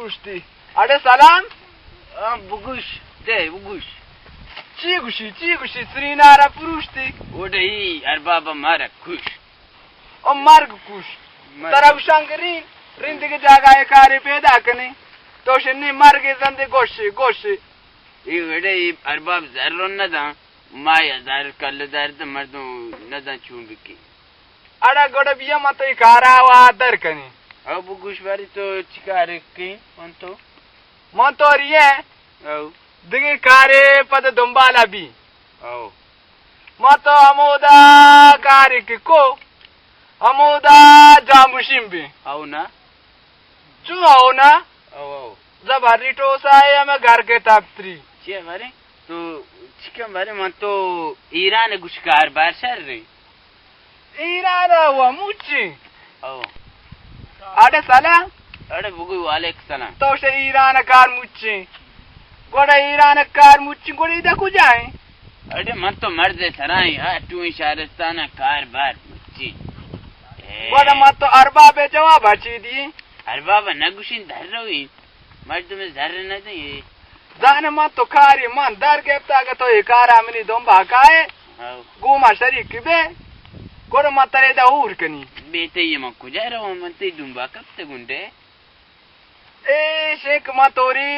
پروشتی۔ اڑے سلام۔ آ، بگوش، دے بگوش۔ چی گوشی، چی گوشی، سرینارا پروشتی؟ اوڈے ای ارباب مارا کوش۔ او مرگ کوش۔ مرگ۔ ترا گوشان گرین، رین دیگه جاگہ کارے پیدا کنی۔ تو شنی مرگ زندے گوشی، گوشی۔ ای وڑے ای ارباب زر نہ داں، ما یا زر کل درد مردم نہ داں چون بکی۔ اڑا گڑا بیا ما تو ای کارا وا در کنی۔ او بگوش باری تو چی کار کی من تو؟ من تو ریے۔ او۔ دگه کارے پد دنبالا بی۔ او۔ ما تو ہمودا کارے کی کو، ہمودا جاموشیم بی۔ او نا۔ چو او نا؟ او، او۔ زبری ٹوسا ہے ہمیں گھر کے تپتری۔ چی بارے؟ تو چکم بارے من تو ایران گوش کار بار شر رہی۔ ایران ء و مچی۔ او۔ اڑے سلام۔ اڑے بگوی وعلیک سلام۔ تو شے ایران کار مچی۔ گوڑا ایران کار مچی، گوڑا ادا کجا ہیں؟ اڑے من تو مرد سرائیں، ہا ٹوئیں شہرستان کار بار مچی۔ اے۔ گوڑا من تو ارباب جواب چی دی؟ ارباب نگوشین در روی۔ مردم زر نہ دیں۔ زانہ من تو کاری من در گپتا، اگہ تو اے کارا منی دنبا کائے، ہاؤ۔ گوما شریک بے، گڑا من ترے دا ہور کنی۔ بے تئی من کجا رواں، من تئی دنبا کپت گنڈے۔ اے شیک من توری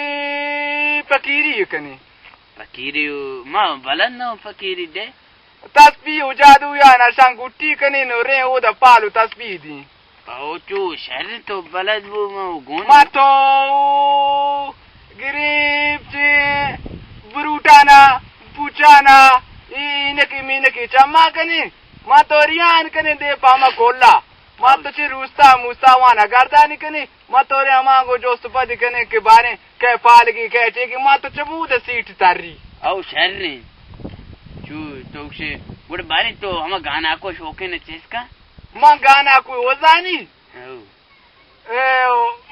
فقیری کنی۔ فقیری ما بلد نہ فقیری دے۔ تسبیح و جادو یا نشان گٹی کنی نو رے او دا پالو تسبیح دی۔ او چو شر تو بلد بو ما گون۔ ما تو گریب چے بروٹانا، پوچانا، اینکی مینکی چما کنی، ما تو ریان کنی دے پاما کولا۔ ما تو چی روستا موستا وانا گردانی کنی، ما تو رے ہما گو جوست پد کنی کہ باریں کئے پالگی کئے ٹیکی، ما تو چمود سیٹ تری۔ او شر نے۔ چو تو سے گڑ باریں تو ہما گانا کو شوقین چیز کا؟ ما گانا کوئی وزانی۔ او۔ اے،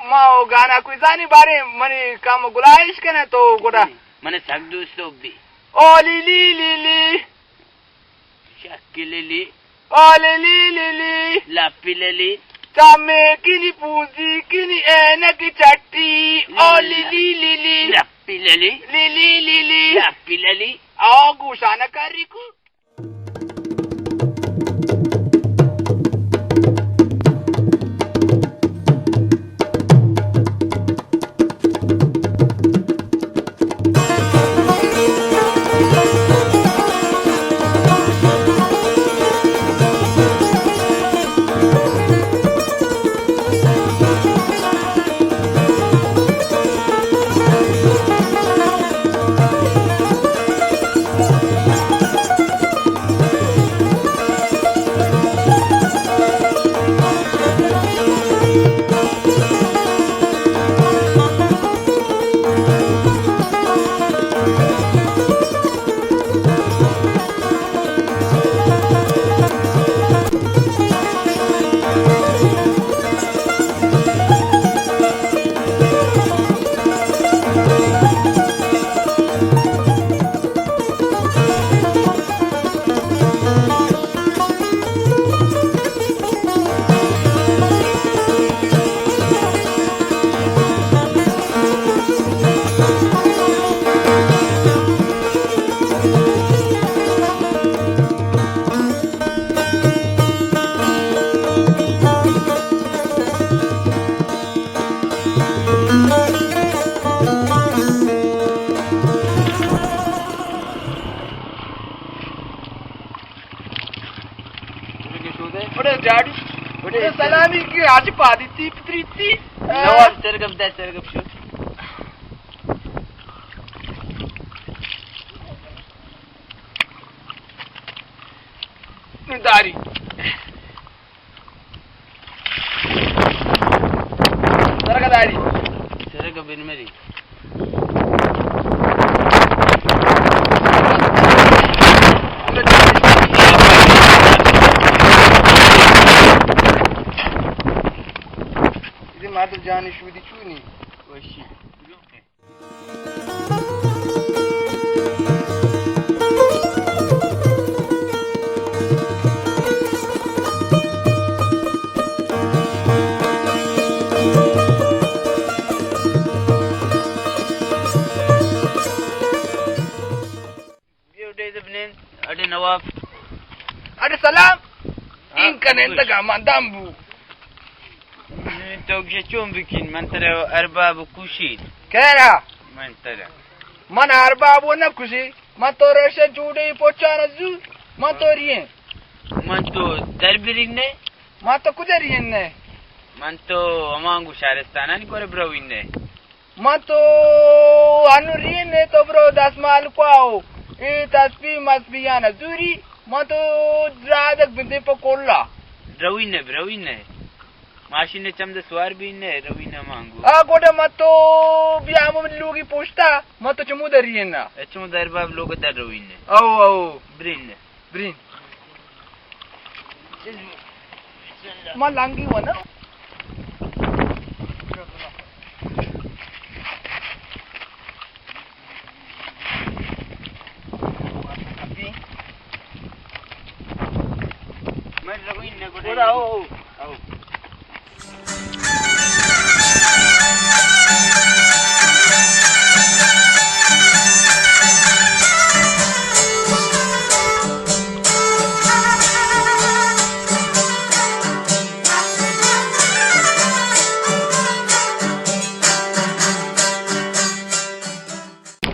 ما او گانا کوئی زانی بارے منی کم گلائش کنے تو گڑا۔ منی، منی سک دوست بی۔ او لی لی لی لی۔ شکی لی لی۔ او لی لی لی لی۔ لپی لی لی۔ چامے کینی پونزی کینی اینکی چٹی۔ او لی لی لی لی۔ لپی لی لی۔ لی لی لی لی۔ لپی لی لی۔ او گوشانا کری کو۔ بڑے جاڑو، بڑے سلامی کی آج پادی تی پتری تی۔ نواب سرگپ دے سرگپ شو۔ داری۔ سرگ داری۔ سرگ بن مری۔ اے مادر جانی شودی چونی؟ وشی۔ نواب۔ اڑے سلام۔ ہاں، این کنن گوش۔ تگا من دم بو۔ تو گشے چون بکن، من ترا ارباب کشی۔ کہرا؟ من ترا۔ من ارباب و نہ کشی۔ من تو ریشہ جوڑے پوچانا زو۔ من تو رین۔ من تو در برین نے؟ من تو کجا رین نے؟ من تو امانگو شہرستانانی گورے بروین نے۔ من تو انو رین نے، تو برو دستمال کواو۔ اے تسبیح مسبیانا زوری، من تو درادک بندے پہ کلا۔ روین نے، بروین نے۔ ماشین نے چم دے سوار بین نے، روین نے مانگو۔ آ گوڑا من تو بیا من لوگی پوشتا، من تو چمو در رین نا۔ اے چمو در باب لوگ در روین نے۔ او، او۔ برین نے۔ برین۔ ما لانگی ونا۔ من لگوین نگوڑے۔ او، او۔ او۔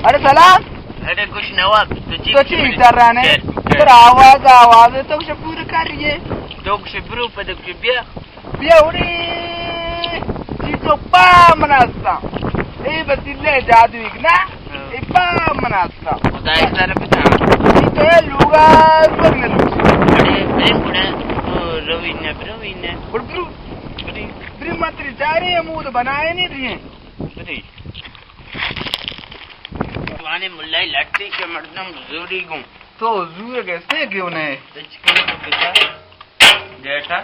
اڑے سلام۔ اڑے گوش نواب، تو چی تو چی بچارے؟ ترا آواز، آواز تو گوش پورا کر رہی ہے۔ تو گوش برو، پد گوش بیا۔ بیا اڑے، چی تو پا مناستا۔ اے بسیلے جادو ایک نا، ہاں۔ اے پا مناستا۔ خدا ایک طرف تھا۔ چی تو اے لوگا روگ نہ لوگ۔ اڑے، اڑے، اڑے، تو روی نہ، روی نہ۔ اڑ برو۔ اڑے۔ برو متری چارے ہم وہ تو بنائے نہیں رہی ہیں۔ اڑے۔ جوانیں ملائے لٹی کہ مردم زوری گوں۔ تو زور گستے گیو نے۔ ہچ کم تو پتا۔ ڈیٹا۔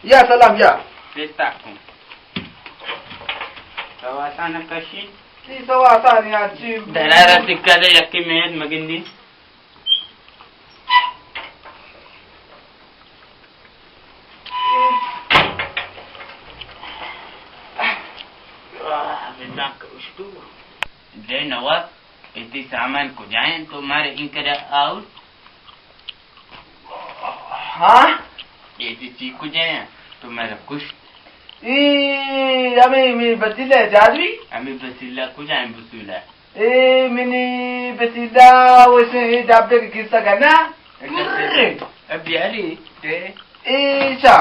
یا سلام یا۔ پیستا کوں۔ سواسان کشی۔ تی سواسان یا چی؟ درارا سکا دے یکی مہد مگندی۔ دے نواب، ادی سامان کجائیں تو مارے انکرا آؤ؟ ہاں؟ ادی چی کجائیں تو مارا کشت؟ اے، ہمیں، ہمیں بسیلہ جادوی؟ ہمیں بسیلہ کجائیں بسیلہ؟ اے منی بسیلہ وشیں اے ڈبے کہ کسہ کنا؟ اے ڈبے۔ اے بیاری، تے؟ اے شا۔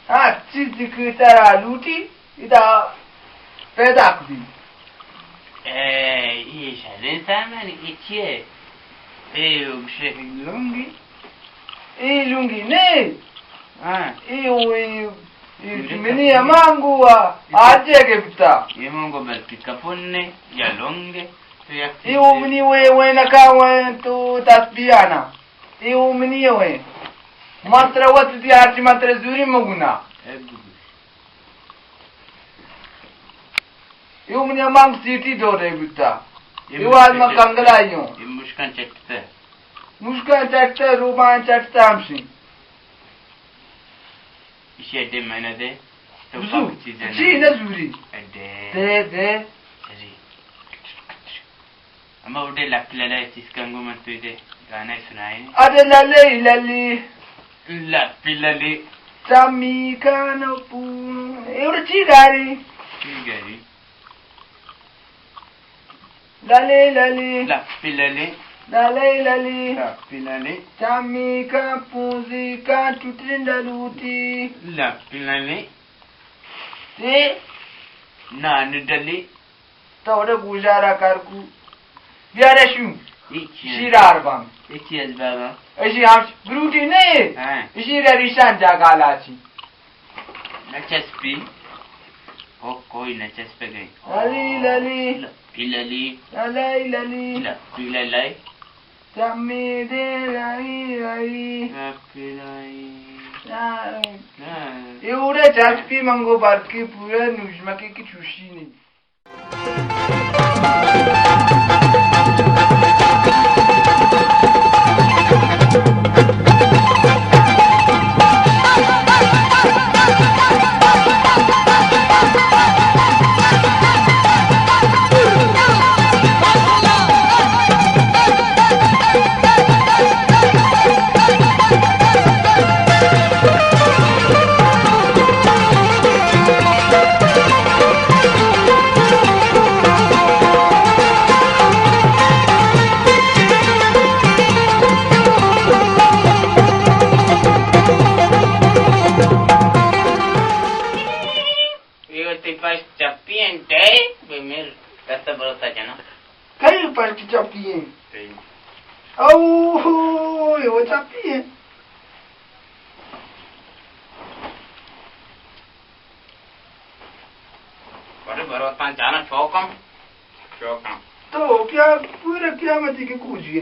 ہر چیزی کہ ترا لوٹی، ادا پیدا کبی۔ اے، اے شریں سامان، اے چیے؟ اے گوشے لنگی۔ اے لنگی نے۔ ہاں۔ اے او، اے، اے منی ہمانگو آ، آجے گپتا۔ اے مانگو بلکہ کپن نے، یا لنگ نے۔ تو یک اے او منی وے، وے نکا وے تو تسبیح آنا۔ اے او منی وے۔ من ترا وت دی ہرچی من ترا زوری مگونا۔ اے گوش۔ اے او منی ہمانگ سیٹی دور رہی بوتا۔ اے اے واز من کنگل آئی ہوں۔ اے مشکان چٹتا۔ مشکان چٹتا، روبان چٹتا ہمشی۔ ایشی اڈے میں نہ دے۔ تو بزو۔ پاک چیزیں چی نہ نہ دے۔ زوری؟ اڈے۔ دے، دے۔ ارے۔ اما اڈے لپ للے چیز کنگو من تو دے گانا سنائے۔ اڈے للے للی۔ لپ للی۔ چمی کانو پون۔ اے اڈے چی گاری؟ چی گاری؟ للے للی۔ لپی للی۔ للے للی۔ لپی للی۔ چامی کا پونزی کا ٹوٹرین ڈلوٹی۔ لپی للی۔ تے؟ نان ڈلی۔ تو اڑے گوشارا کار کو۔ بیارے شو۔ ایچی۔ شیرار بان۔ ایچی از بابا۔ ایشی ہم گروٹی نہیں۔ ہاں۔ ایشی ریشان جاگالا چی۔ نہ چسپی، او کوئی نہ چسپے گئی۔ للی للی۔ لپی للی۔ للی للی۔ لپی للی۔ چمی دے لائی لائی۔ لپی لائی۔ لائی۔ ہاں۔ اے اوڑے چسپی منگو برکی پورا نوشمکی کی چوشی نہیں۔ پشت چپی انت، ٹے، بے میر، کسا بھروسہ جنا۔ کئی پشت چپی انت؟ او، ہو، ہو، وہ چپی انت۔ بڑے بھروسہ جنا، شوقم، شوقم۔ تو کیا پورے قیامتی کے کوجیے؟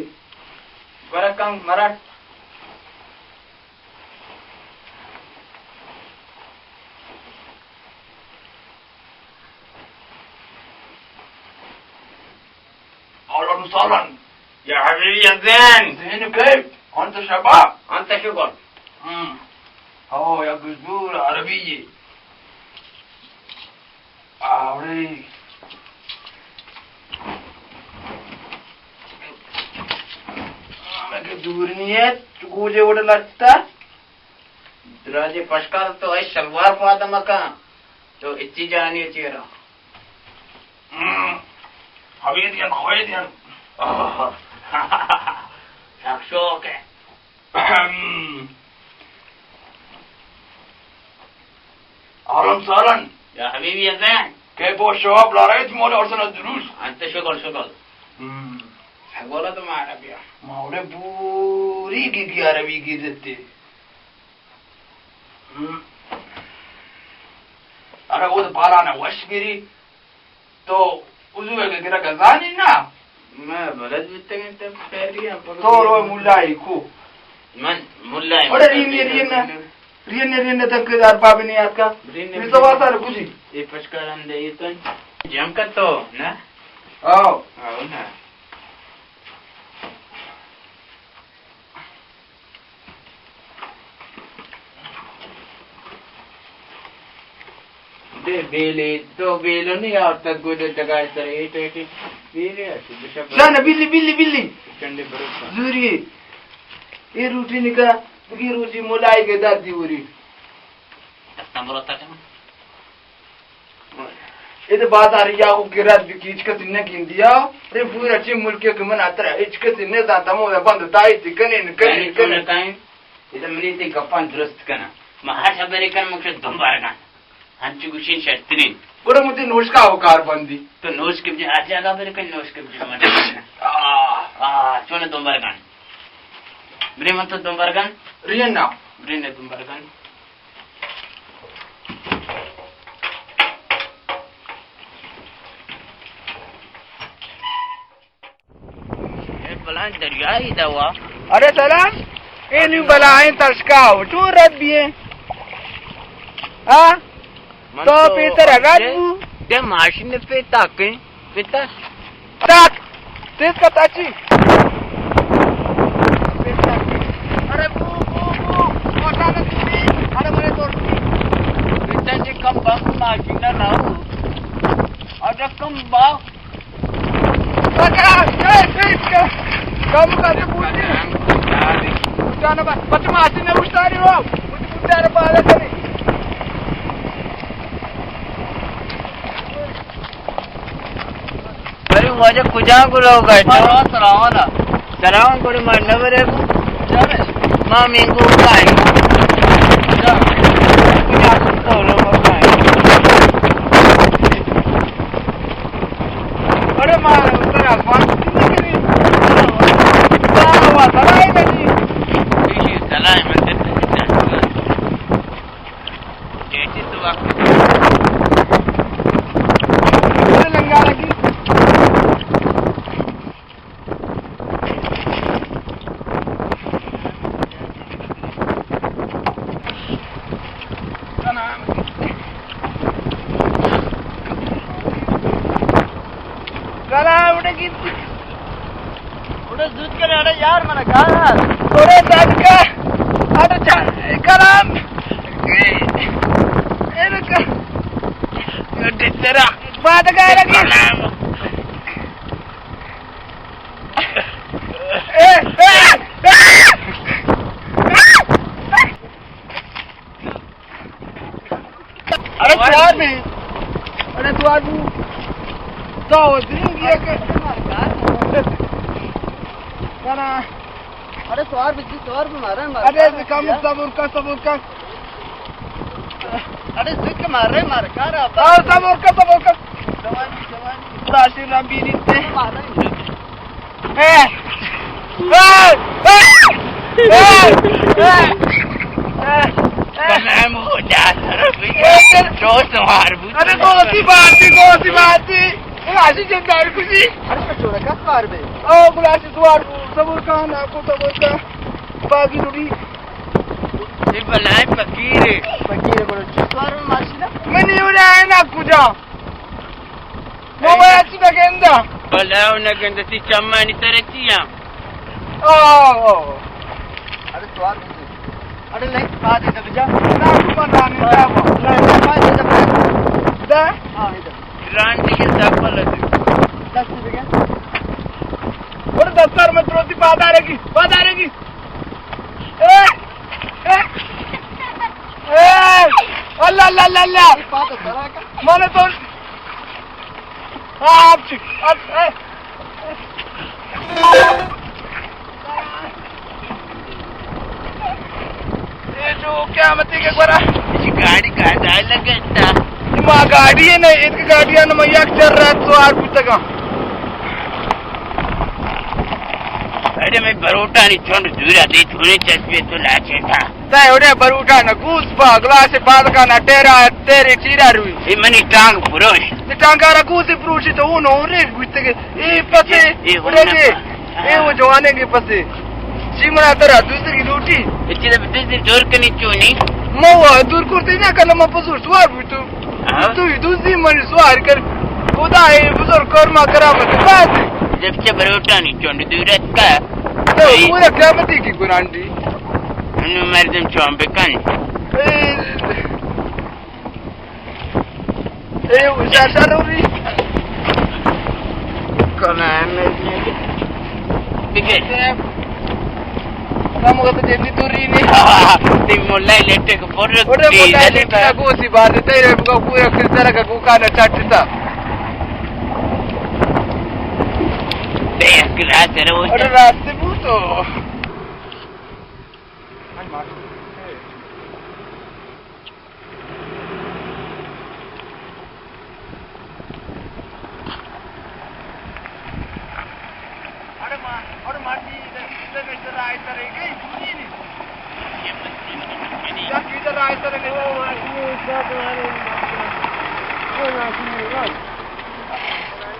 برکم مرٹ۔ اهلا وسهلا. يا حبيبي يا زين. زين كيف؟ أنت شباب؟ أنت شغل. مم. أوه، يا قزدور عربية. آوری. مگه دور نیت، تو گوجه وڑ لرتا. دراجے پشکار تو اے شلوار پاد مکن، تو اچی جانی چیرا۔ ہم، ہویدین، ہویدین۔ آہ، سک شوق ہے۔ اہم۔ اهلا وسهلا. يا حبيبي يا زين. كيف الشباب؟ لا رأيت مولا أرسل الدروس. أنت شغل، شغل. مم. شغل تو ما عربية. ما وڑے بوری کی کی عربی کی دیتے. ہم۔ ارے وہ تو پالا نہ وش گری۔ تو وضو ء گرگ ء زانی نا؟ ما بلد بیتگیں تو خیری ہم پکا تو رو ملائی کو۔ من ملائی اڑے مطلب رین نے، رین نے، رین نے، رین نے تک ارباب نے آتکا۔ رین نے، رین نے۔ سوا سار کجی؟ اے پشکار ہم دے، اے تو جم کر تو، نا؟ آؤ۔ آؤ نا۔ دے بیلے، دو بیلو نہیں آورتا، گوڈے دگائے سر، ایٹ ایٹ بیلے، اچھا، بشا جانا، بلی، بلی، بلی۔ چنڈے بروسا۔ زوری۔ اے روٹی نکا، دگی روٹی ملائی کے داد دی وری۔ دستان بروتا کنا۔ اے تو بازار یا کو گرات بھی کیچ کسی نہ گندیا۔ ارے پورا چی ملک کے من اترا، ہچ کسی نہ زانتا، مو بند تائی تی کنے، کنے، یعنی تو کنے۔ نہ کہیں؟ اے تو منی تی گپان درست کنا۔ ما ہر خبرے کن مکش دنبار گان۔ ہنچو گوشین شرطرین۔ گڑا مجھے نوشکا ہو کار بندی۔ تو نوشک بجے ہر جگہ برے کن نوشک بجے من۔ آہ۔ آہ، چون دنبار گان۔ برے من تو دنبار گان۔ رین نا۔ برے نے دنبار گان۔ اے بلائیں دریائی دوا۔ ارے سلام، اے نی بلائیں تشکا ہو، چون رد بیے؟ ہاں؟ من تو تو پیسر رد دے، بو؟ دے ماشین پہ تاکیں، پہ تا-، تاک، تیز کا تاچی۔ ارے بو، بو، بو، موٹا نہ تھی، ارے بڑے دوڑ تھی۔ بیٹا جی کم بخت ماشین نہ ہو۔ اگر کم با- کم کر دے پوچھ۔ جانا بس، بچ ماسی نے اشتاری ہو۔ مجھے پوچھا رہا پالا کرے۔ ارے واجہ کجا گلو گئے تو؟ سلام علیکم۔ سلام گڑے مرنا برے کو۔ ما مینگو کائی۔ ارے مارے اتر آسمان کتنے کرے؟ سلام علیکم۔ سلام علیکم۔ اڑے زوت کرے، اڑے یار، منا گار۔ اڑے دادکا، اڑے چا-، کلام۔ اے رکا۔ اڑے ترا۔ بات گار کی۔ کلام۔ اے، اے، اے۔ ارے سوار بھی۔ ارے سوار بھی۔ تو دن یہ کہ ارے سوار بھی، سوار بھی مارا، مارا۔ ارے کم صبر کا، صبر کا۔ اڑے زک مارے مار کارا۔ آ، صبر کر، صبر کر۔ جوانی، جوانی۔ داشی رام بینی تے۔ مارے۔ اے! اے! اے! اے! اے! اے! کلام ہو جا سر۔ اے! جو سوار بود۔ ارے گوسی باتی، گوسی باتی۔ اے آشی جندار کسی۔ ارے چورا کا سوار بے۔ او گلاسی سوار، صبر کان، کو صبر کا۔ باگی نوری۔ اے بلائیں فقیر ہے۔ فقیر ہے، بڑا چی سوار میں ماشی نا۔ منی اڑا ہے نا کجا۔ موبائل چی نہ گندا؟ بلاو نہ گندا، تی چمانی ترے چیاں۔ او، او۔ ارے سوار نہیں۔ ارے لے، پا دے دب جا۔ نا، تو من دانے جا۔ نا، پا دے دب جا۔ دا؟ ہاں، ادھر۔ ران دیگه دب لگے۔ دس دیگه۔ اور دس سر میں تروتی پا دارے کی، پا دارے کی۔ اے! اے! اے! اللہ، اللہ، اللہ، اللہ! من تو آپ چی، آپ، اے! اے جو قیامتی کے گورا۔ گاڑی کا جائے لگتا۔ ما گاڑی ہے نا، ایک گاڑی ہے نا، میں یک چر رات سوار بوتگا۔ اڑے میں بروٹانی چنڈ دورا دے، تھوڑے چسپے تو لاچے تھا۔ تئے اڑے بروٹا نہ گوس با، گلاس پاد کا نہ ٹیرا، تیرے چیرا روی۔ اے منی ٹانگ پروش۔ تے ٹانگا را گوس پروشی تو اون اورے گوشتے کہ اے پسے، اے، اے اڑے اون دے۔ پا-، اے وہ جوانے کے پسے۔ جی منا ترا دوسری لوٹی۔ اچھی دے دوسری دور کنی چونی۔ مو دور کرتے نہ کنا، ما پسور سوار بوتو۔ ہاں؟ تو ہی دوسری منی سوار کر۔ خدا اے بزرگ کرما کرامت بات۔ جب چہ بروٹانی چنڈ دورت کا۔ تو اے۔ پورا قیامتی کی گرانڈی۔ انو مردم چون بکن۔ اے۔ اے، شاشا لوری۔ کنا ہے میں۔ بگے۔ کم وقت جیتی دوری نہیں۔ تی مولا لیٹے کو پر۔ اوڑے مولا لیٹے کو سی بات ہے، تیرے کو پورا کس طرح کا کو کانا چاٹتا۔ بے اکلا کرو۔ اوڑے راستے بوتو۔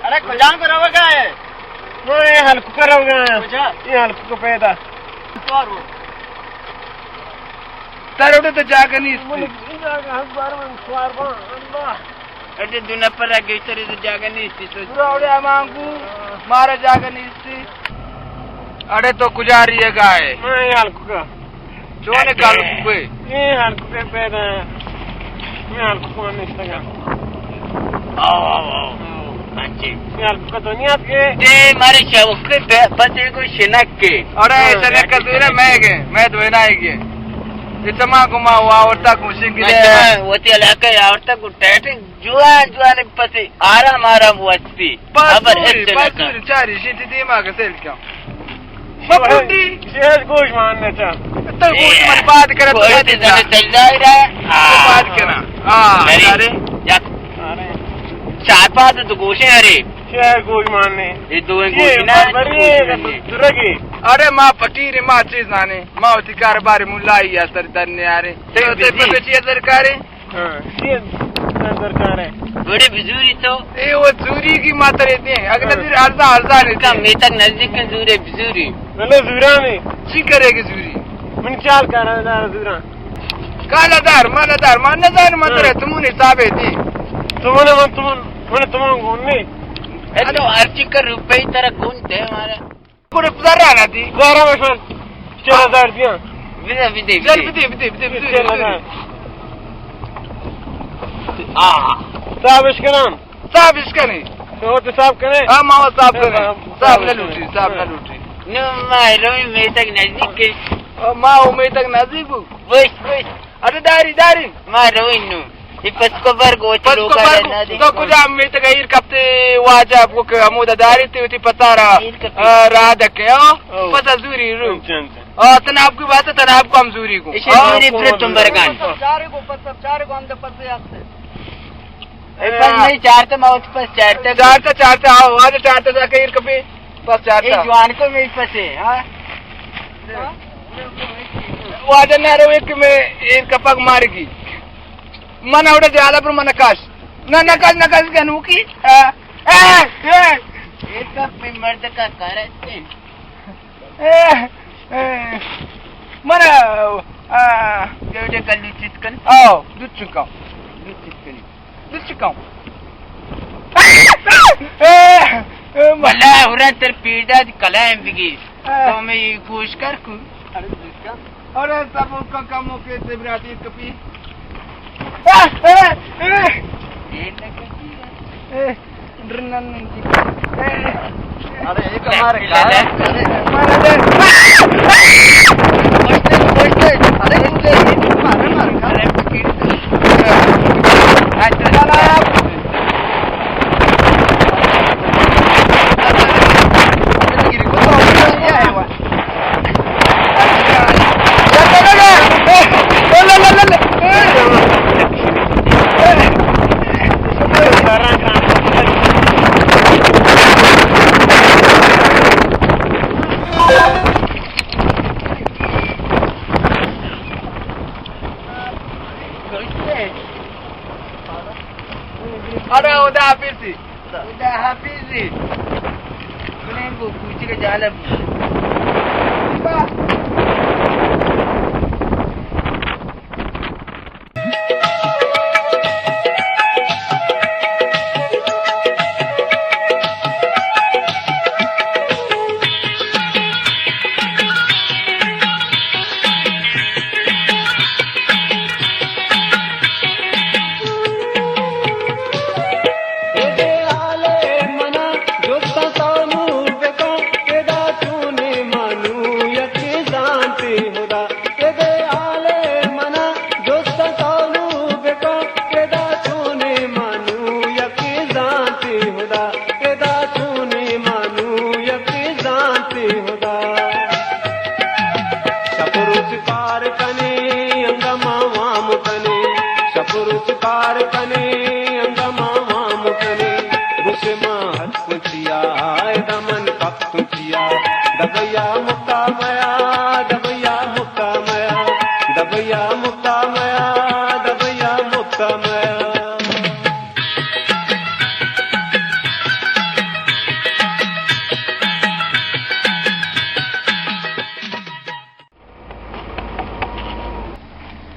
ارے کجام کو روگا ہے؟ وہ یہ ہلکو کا روگا ہے۔ کجا؟ یہ ہلکو کا پیدا۔ تروڑے تو جاگہ نیست۔ من این جاگہ ہم بار من سوار باں، اللہ۔ اڑے دو نفر ءَ گیشتر ءَ جاگہ نیست تو۔ پورا اڑے امانگو، مارا جاگہ نیست۔ اڑے تو کجا ریگا ہے؟ من یہ ہلکو کا۔ چون کال کوئے؟ یہ ہلکو کا پیدا ہے۔ یہ ہلکو کا نشتگا۔ آو، آو، آو۔ ہنچی۔ یار، پتہ نہیں آپ کے۔ دے مارے شوق کے پہ-، پتے کو شنک کے۔ اڑے ہاں، شنک کا دورا میں گئے، میں دوینا ہی گئے۔ اتما کو ما وا ورتا کو شنگ دے۔ وتی علاقہ یا ورتا کو ٹیٹ جوان جوان پتے آرام آرام وستی۔ خبر پاسوری، اس شنک کا۔ پاسوری، چاری شیتی دیما کے سیل کیا۔ بکوٹی۔ شیر گوش مان نہ چا۔ تو گوش من بات کرا تو بات کرا۔ تو بات کرا۔ ہاں، ارے۔ یک۔ چار پاس تو گوشے ارے۔ شیر گوش مان نے۔ یہ دو گوش نا، بری درگی۔ ارے ما فقیر ما چیز نانے۔ ما وتی کاروبار ملائی یا سر در نیارے۔ تے تے پتہ چی درکارے؟ ہاں، چی درکار ہے؟ بڑے بزوری تو۔ اے وہ زوری کی ماتر اتنی ہے۔ اگر ہاں۔ نظیر ارزا، ارزا نہیں کم، میں تک نزدیک کے زورے بزوری۔ بلے زورا میں۔ چی کرے گی زوری؟ من چال کارا دار زورا۔ کالا دار، مانا دار، مان نہ دار، ماتر ہاں۔ تمون حساب ہے دی۔ تمون، من تمون، من تمون گون نہیں۔ اے تو ہر چیز کا روپے ترا گون تے ہمارا۔ کوڑے زر آنا دی۔ زر آنا شان۔ چل ہزار دیاں۔ بدے، بدے، بدے۔ بدے، بدے، بدے، بدے، بدے۔ چل ہزار۔ آ۔ صاحب اشکنان۔ صاحب اشکنے۔ تو تو صاحب کنے؟ ہاں، ماما صاحب کنے۔ ہاں، صاحب نہ لوٹی، صاحب نہ لوٹی۔ نو، ما روی میں تک نزدیک کے۔ او، ما او میں تک نزدیک ہوں۔ وش، وش۔ ارے داری، داری۔ ما روی نو۔ اے پس کو بر گوچ پس کو لوگا بر رہنا دی۔ تو کجا میتگ ایر کپتے واجہ کو کہ ہمودا داری تے وتی پسارا، ایر کپی۔ آ، را دکے، ہو؟ او۔ پس زوری رو۔ Inch, inch. آ، تناب کی بات ہے، تناب کو ہم زوری کو۔ اسی ہاں۔ زوری پر تم برگان۔ چارے کو پس، چارے کو ہم دے پس یاستے۔ اے پس نہیں، چارتا ما وتی پس چارتا۔ چارتا، چارتا، آؤ، واجہ چارتا جا کے ایر کپی، پس چارتا۔ اے جوان کو میں پسے، ہاں؟ واجہ نہ روے کہ میں ایر کپک مارگی۔ من اوڑے دیالا پر من کاش۔ نہ، نہ کاش، نہ کاش، گنوکی۔ آ، اے، اے۔ اے تو پہ مرد کا کار ہے۔ اے، اے۔ من، آ، جوڑے کلو چت کن۔ آؤ، دو چکا۔ دو چت کن۔ دو چکا۔ اے، اے، بلا ہورا تر پیڑا دی کلام بگی۔ اے۔ تو میں یہ کوش کر کو۔ ارے، سبو کا کمو کے تے براتی کپی۔ اے، اے، اے۔ اے، ڈرنن نہیں جی۔ اے۔ ارے، ایک ہمارے گھر۔ ارے، ہمارا دے۔ پوچھتے، پوچھتے۔ ارے، مجھے یہ مارے، مارے۔ ارے، ارے، خدا حافظ۔ خدا حافظ۔ بلے گو کوچی کا جالا۔ شپ روچ کار کنے، انگہ ما وام کنے۔ شپ روچ کار کنے، انگہ ما وام کنے۔ گوش ما ہر کچیا، ادا من پک تچیا۔ دبیا مکتا میا، دبیا مکتا میا، دبیا مکتا میا، دبیا مکتا میا۔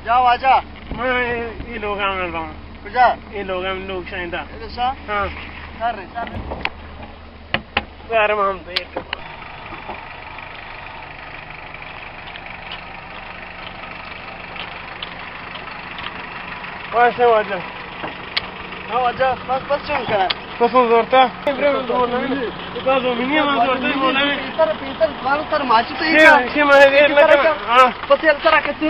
جا واجہ۔ من اے، اے لوگا من باں۔ کجا؟ اے لوگا من لوگ شاہیندا۔ اے شاہ؟ ہاں۔ سر رے، سر رے۔ یار، ہم تو ایک۔ واسے واجہ۔ ہاں واجہ، بس، بس چون کرا۔ بس ہوں زورتا۔ ابراہیم زورتا۔ بس ہوں منی من زورتا، مولا میں۔ پیسر، پیسر، زبان سر ماشی تو ایک۔ شی، شی میں دیر لگا۔ ہاں۔ پس یار سر کتی۔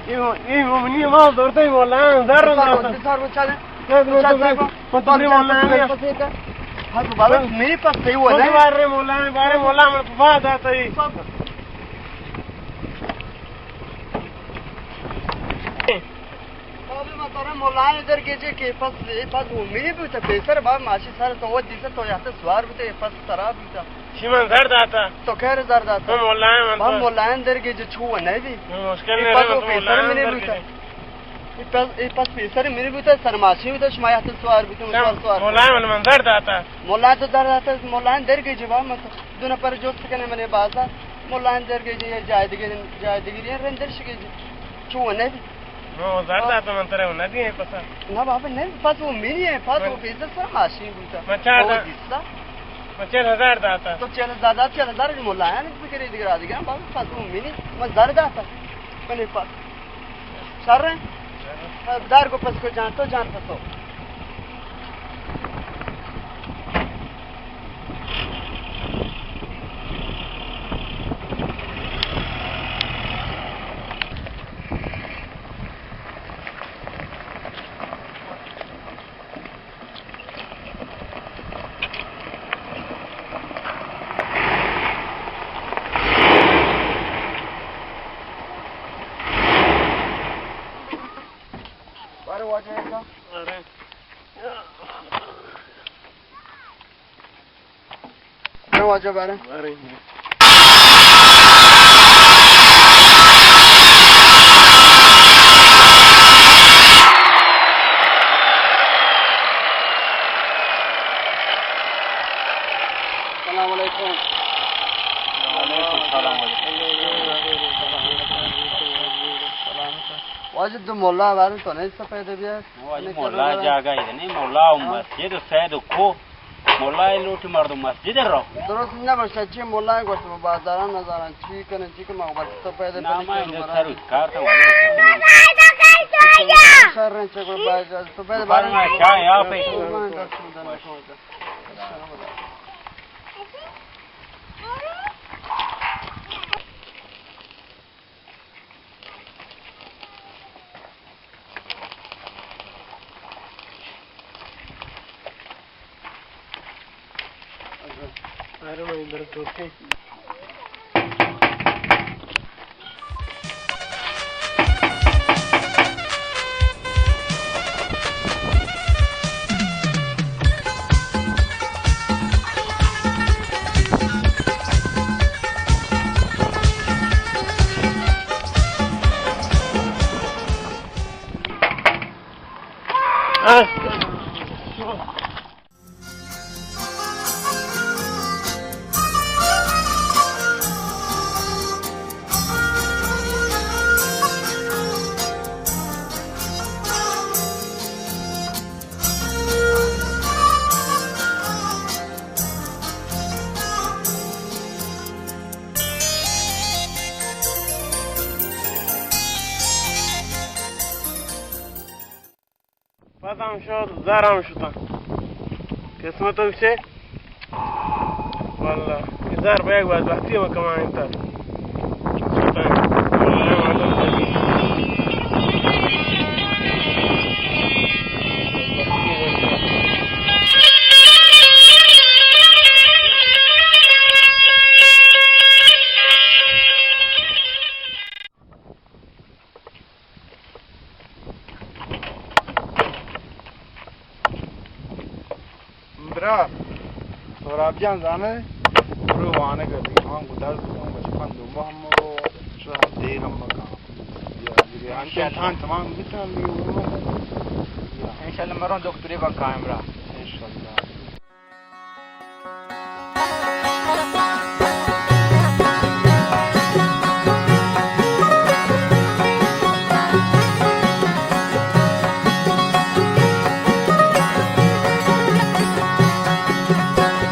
یہ، یہ منی من زورتا، مولا، زر زورتا۔ سر بچا دے۔ بس، بس، بس، بس، بس، بس، بس، بس، بس، بس، میرے پاس صحیح ہوا ہے۔ بارے مولا، بارے مولا، من پا داتا ہی۔ بابا، ما ترا مولائیں در گیجے کہ پس، اے پس وہ میری بوتا، پیسر با ماشی سر تو وہ دیسا تو یاتا سوار بوتا، اے پس ترا بوتا۔ شی من زر داتا۔ تو خیر زر داتا۔ من مولائیں من با تو۔ مولائیں در گیجے چو وہ نہیں بھی۔ مشکل اے نہیں پس رہا، وہ من تو پیسر مولائیں میرے در بوتا۔ گیجے۔ اے پس، اے پس پیسر میرے بوتا، سر ماشی بوتا، شما یاتا سوار بوتا، شما سوار سوار۔ مولائیں من، من زر داتا۔ مولائیں تو زر داتا، مولائیں در گیجے با من تو۔ دو نفر جست کنے منے بازا، مولائیں در گیجے یا جائے دیگه، جائے دیگه رندر شگیجے۔ چو وہ نہیں بھی۔ نو، زر داتا من ترا، وہ نہ دیے پسا۔ نہ بابا، نہیں، پس وہ منی ہے، پس وہ پیسر سر ماشی بوتا۔ من چار وہ دا-، دیستا۔ من چار ہزار داتا۔ تو چار ہزار داتا، چار ہزار مولائیں بکرے دیگر آ دیگر، بابا، پس وہ منی، من زر داتا۔ منے پس۔ شر ہیں؟ دار کو پس کو جان تو جان پسو۔ واجہ بارے۔ السلام علیکم۔ وعلیکم السلام۔ واجہ تو مولا بارے تو نہیں سفید بیا۔ واجہ مولا جاگہ ہی نہیں، مولا و مسجد و سید و کو۔ مولا ء لوٹی مردم مسجد ء رو۔ درست نہ بشہ، چی مولا ء گوشت، ما بازاراں نزاناں، چی کنن، چی کنن، ما بس تو پیدا نہ، ما اینجا سر کار تا واجہ۔ شر رنچ کو باز، تو پیدا بارے۔ ما چاہ یا پہ۔ پس ہم شد، زر ہم شتاں۔ قسمت ہم چے؟ واللہ، اے زر بیگ بعد وقتی ہم کمائیں تا۔ برا، سہراب جان زانے، برو وانگ ء دیوان گدار بکن، بچکان دو ماہ ہم رو، شو ہم دیر ہم مکان۔ یا، دیگه انشاءاللہ۔ امتحان تمام بیتن دیگه برو۔ یا۔ انشاءاللہ مرون دکتری بکا امرا۔ انشاءاللہ۔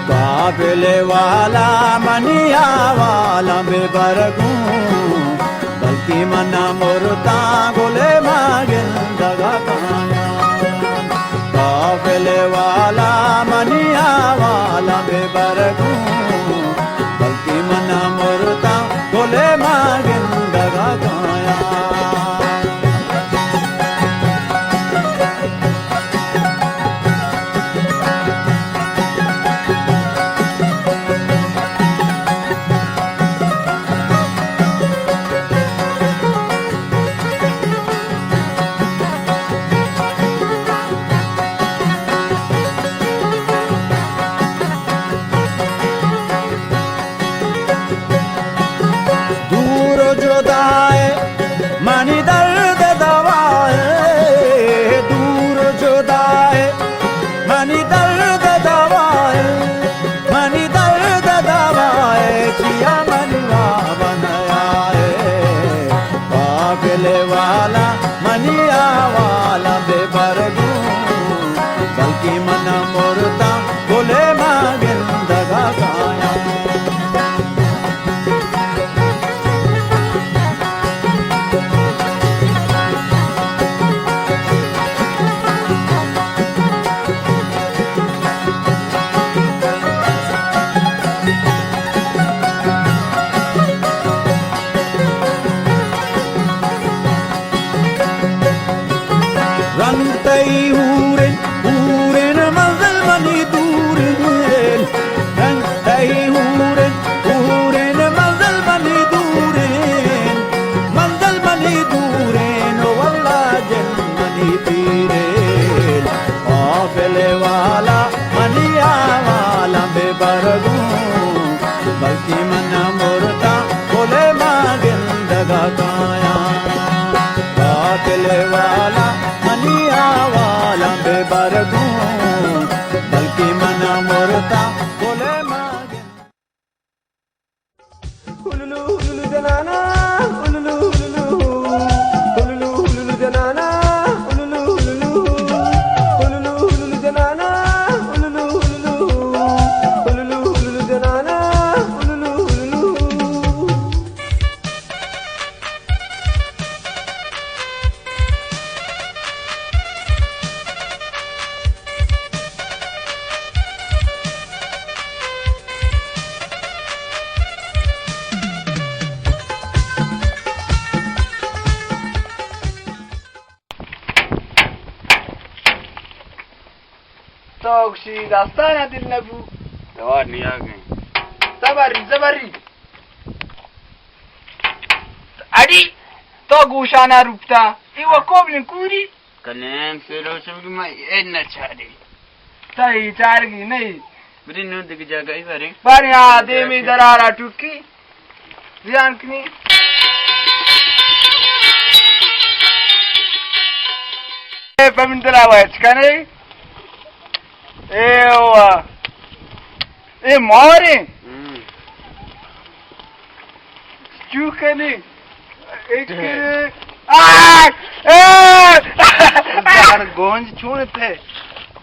قافلے والا منی احوالاں بہ بر گوں، بلکیں من ء مرتاں گلے ما گندگ ء کایاں۔ قافلے والا منی احوالاں بہ بر گوں، بلکیں من ء مرتاں گلے ما گندگ ء کایاں۔ دور و جدائے منی درد دوائے، دور و جدائے منی درد دوائے، منی درد دوائے، چیا منی واب نیائے۔ قافلے والا منی احوالاں بہ بر گوں، بلکیں من ء مرتاں گلے ما گندگ ء کایاں۔ رنگ تئی ہورن، ہورن منزل منی دورن۔ رنگ تئی ہورن، ہورن منزل منی دورن۔ منزل منی دورن، واللہ جن منی پیرن۔ قافلے والا منی احوالاں بہ بر گوں، دل والا منی احوالاں بہ بر گوں، بلکیں من ءَ مرتا گل ءَ مہ گند۔ تو گوشی داستان ءَ دل نہ بو۔ توار نیاگ ایں۔ زبری، زبری۔ اڑی، تو گوشانا روپتا۔ ای و کوبلیں کوری۔ کلیم سیروشم کہ ما اے نہ چاری۔ تئی چارگی نہیں۔ بری نوں دگہ جاگہ ای باریں۔ باریں آ دیمی درارا ٹکی۔ زیان کنی۔ اے پمن دلا وچ کنے۔ اے وا۔ اے مارے۔ ہم۔ چو کنے۔ ایک کنے۔ آ! اے! زہر گونج چون تے۔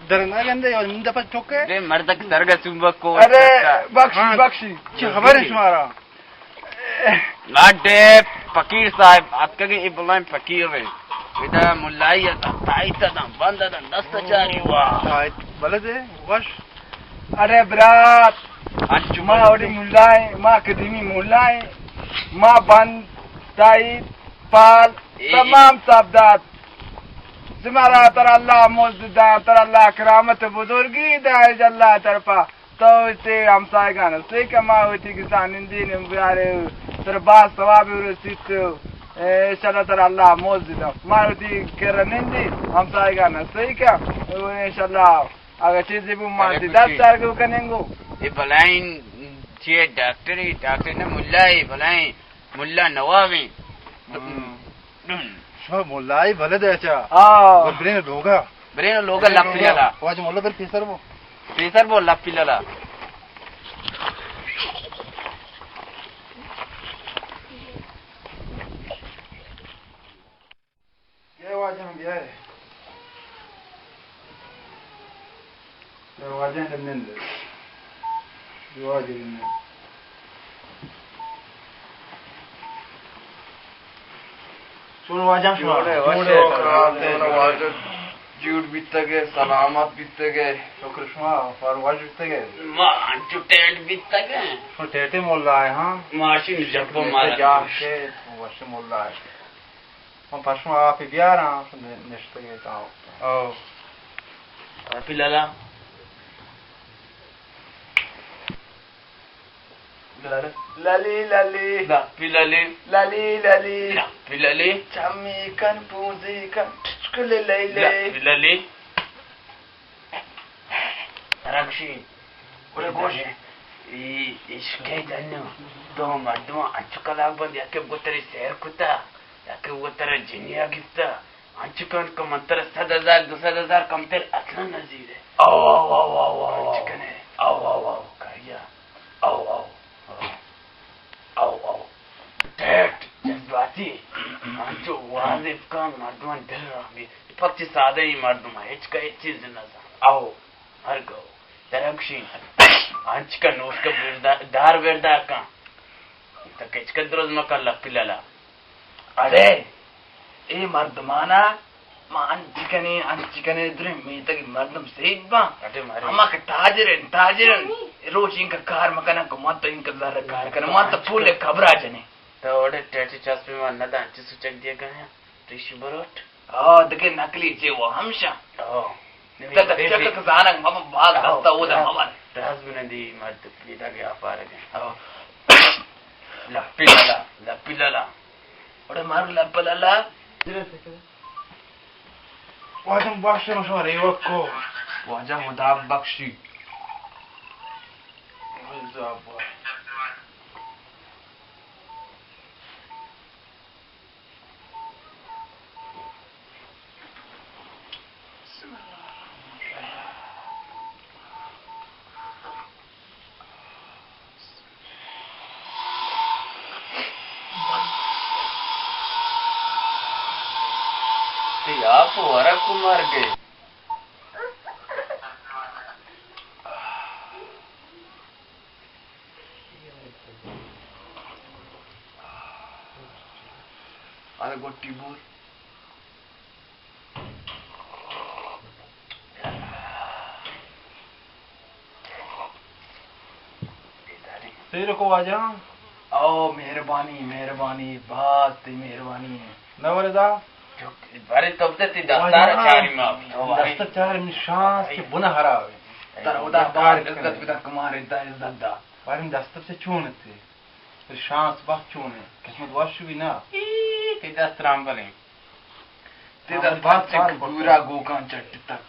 درنا گندے اور نندا پر ٹوکے۔ اے مردک درگا سومبا کو۔ ارے بخش، ہاں۔ بخشی۔ چی خبر ہے شمارا؟ اڈے فقیر صاحب، اتکگے اے بلائیں فقیر ایں۔ ادا ملائی ءَ تائیت داں، بند داں، دست چاری وا۔ تائیت بلد ایں، وش۔ ارے برات، انچو ما بلد اوڑی ایں۔ ملا ایں، ما قدیمی ملا ایں۔ ما بند، تائیت، پال، اے، اے۔ تمام صاحب دات۔ شمارا تر اللہ مزد داں، تر اللہ کرامت بزرگی داں، اج اللہ طرفا۔ تو وتی ہمسایگاں نہ سیکہ، ما وتی کسان نندی نیم بیارے، ترا باز ثواب رسیت، انشاءاللہ ترا اللہ موز دنت۔ ما وتی کرا نندی، ہمسایگاں نہ سیکہ، انشاءاللہ اگر چیزے بو ما تی دست چارگو کنیں گو۔ اے بلائیں چیئے ڈاکٹر، ڈاکٹر نہ ملا، اے بلائیں ملا نواب ایں۔ ہاں۔ شما ملائی بلد اچا۔ آ۔ برین لوگا۔ برین لوگا لپی لالا۔ واجہ مولا بر پیسر بو۔ پیسر بو لپی لالا۔ اے واجہ ہم بیا اے۔ اے واجہ ہم نند۔ اے واجہ ہم نند۔ چون واجہ شما؟ جوڑ اے، وش اے، واجہ جوڑ بیتگ ئے، سلامت بیتگ ئے۔ شکر شما، پر وش بیتگ ئے۔ ما انچو ٹیٹ بیتگ ئے۔ شما ٹیٹے مولا اے، ہاں؟ ماشین جپو مارا۔ جان کے وش مولا اے۔ من پہ شما آپے بیاراں، نشتگ ئے تاں۔ او۔ آپی لالا۔ لالی لالی۔ لاپی لالی۔ لالی لالی۔ لاپی لالی۔ چمی کن پوزی کن ٹچکلے لیلے۔ لاپی لالی۔ رکشی۔ گڑا گوش۔ ای عشق ءِ دنو دو مردماں انچو کلاگ بند، یکے گوں ترا سیر کتا، یکے گوں ترا جنیا گپتا، انچو کن کہ من ترا صد ہزار، دو صد ہزار کمتر اصلاً نہ زیرے۔ او، او، او۔ انچو کنے۔ او، او، او۔ کاریا۔ او، او۔ او، او۔ ٹیٹ جذباتی، انچو واضح کن مردمان دل را بی۔ پرچی سادہ ای مردم، ہچ کا ہچ چیز نہ زان۔ او۔ ہر گو درگشی، انچ کا نوش کا بردا-، دار بردا کن۔ تک ہچ کا درست مکن لپی لالا۔ اڑے، اے مردمانا ما انچ کنیں، انچ کنیں، دریں میتگ مردم سید باں۔ اڑے مارے۔ ہما کہ تاجر انت، تاجر انت۔ روچ انکا کار مکنن کہ من تو انکا زر کار کنن، من تو پول خبرا جنیں۔ تو اڑے ٹیٹی چسپی ما ندا انچ سوچک دیا گیا۔ ریشی بروٹ۔ آ، دگہ نقلی چے و ہمشاں۔ آ۔ دگہ چکک زانگ مبن، باز دستا اودا مبن۔ راز بنندی مرد پیدا گیا پارگیں۔ آ۔ لپی لالا، لپی لالا۔ اڑے مار لپ لالا۔ واجہ بخش شما ریوک کو۔ واجہ مدام بخشی۔ ورگ کو مرگ ء۔ ارے گٹی بول۔ سیر کو واجہ۔ او مہربانی، مہربانی، باز تئی مہربانی ہے۔ نہ وردا۔ بارے تو بدے تئی دستار واجہ، چاری ما۔ دستار چاری من شانس کہ بنا خراب ہے۔ تر خدا باز عزت بدا کمار دا عزت دا۔ بارے من دستار سے چون تے؟ شانس بخت چون ہے؟ قسمت وش بھی نہ۔ ای، تئی دست رام بلیں۔ تئی دست بخت چک گورا گوکان چٹ تک۔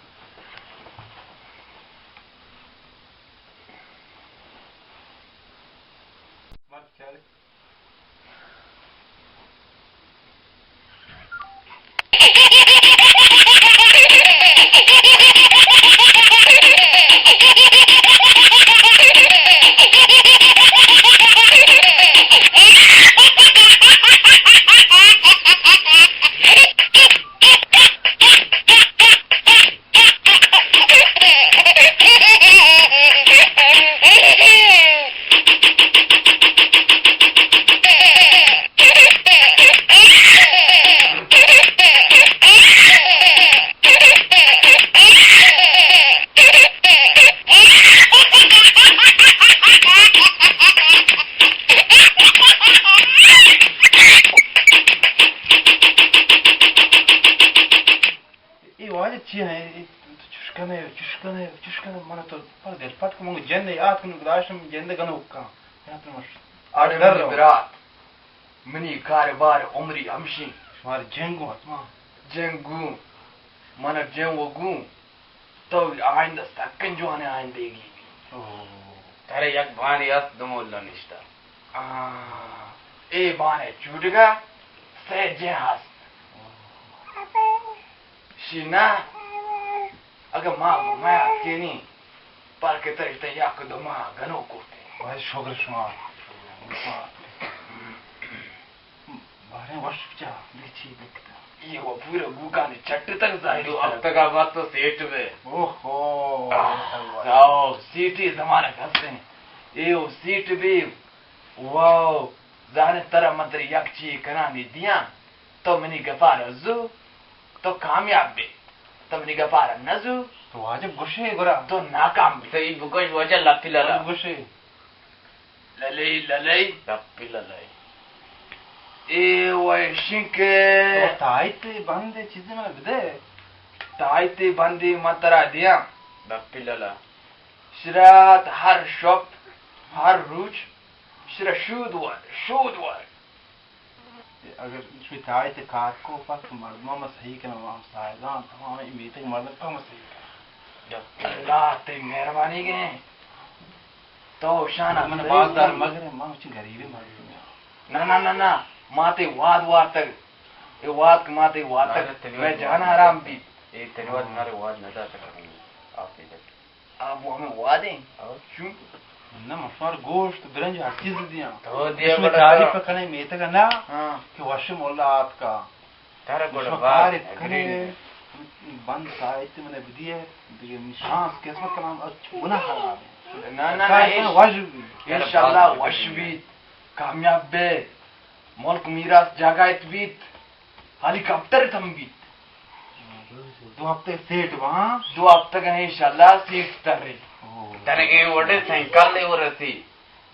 اے واجہ چی ایں؟ اے تو چش کنے، چش کنے، چش کنے، من تو پر دل پٹ کو، من جند یاد کنو گداشتم، جند گنوک کاں۔ یاد نہ مش۔ اڑے در منی رو۔ برات، منی کاروبار عمری ہمشی۔ شمار جنگو حتما۔ جنگو، من جنگو گوں۔ تو آئندہ سکیں جوانیں آئندگی بی۔ اوہ۔ ترے یک بہانے است، دو مولا نشتہ۔ آ، اے بہانے چوٹگا سہ جن ہست۔ شی نہ، اگہ ما گوں مئے اتکینی، پر کہ تئی تئی یک دو ماہ گنوک کرتے۔ بھائی شکر شما۔ باریں وش بچا، دگہ چی لکھتا؟ یہ وہ پورا گوکانی چٹ تک ظاہر دو ہفتہ کا بعد تو سیٹ بے۔ اوہو۔ آہ، آؤ، سیٹی زمانہ کسے۔ اے او سیٹ بے۔ واو، زانے ترا من ترا یک چی کنانی دیاں۔ تو منی گپا رزو، تو کامیاب بے۔ تو منی گپا را نزو۔ تو واجب گوشے گرا۔ تو ناکام بے۔ تو ای بگوش واجہ لپی لالا۔ گوشے۔ للئی، للئی۔ گپی للئی۔ اے وشیں کہ تو تائیت بندے چیزے من بدے۔ تائیت بندے من ترا دیاں۔ گپی للا۔ شرات ہر شپ، ہر روچ، شرا شود وار، شود وار۔ اگر شمی تائیت کار کو پس مردمان ما صحیح کنم، ہم سائزان، تمام میتگ مردم کم صحیح کنم۔ اللہ تئی مہربانی گئے۔ تو شان من باز دار مگر ما چی غریبی مردم۔ نہ، نہ، نہ، نہ۔ ما تئی واد وارتگ۔ اے واد کہ ما تئی وارتگ۔ مئے جان حرام بیت۔ اے تئی واد مارے واد نہ داتگ۔ آپ دے۔ آپ وہ ہمیں وادیں۔ چون؟ نہ، من شمار گوشت، برنج، ہر چیز دیاں۔ تو دیا شمی بڑا تعریف کرے۔ کنے میتگ نہ، ہاں۔ کہ وش مولا آتکا۔ ترا گڑا شما باز کارے اگرین کنے، بند ساعت من بدیے، دیگه من شانس قسمت کنم، اچ گناہ خراب ہے۔ نہ، نہ، نہ، کار کنے وش بی۔ انشاءاللہ وش بیت، کامیاب بے، ملک میراث جاگا ات بیت، ہیلی کاپٹر ات ہم بیت۔ دو ہفتے سیٹ وہاں۔ دو ہفتے کا انشاءاللہ سیٹ تر رہی۔ تنگے وڈے سائیکل لے وہ رسی۔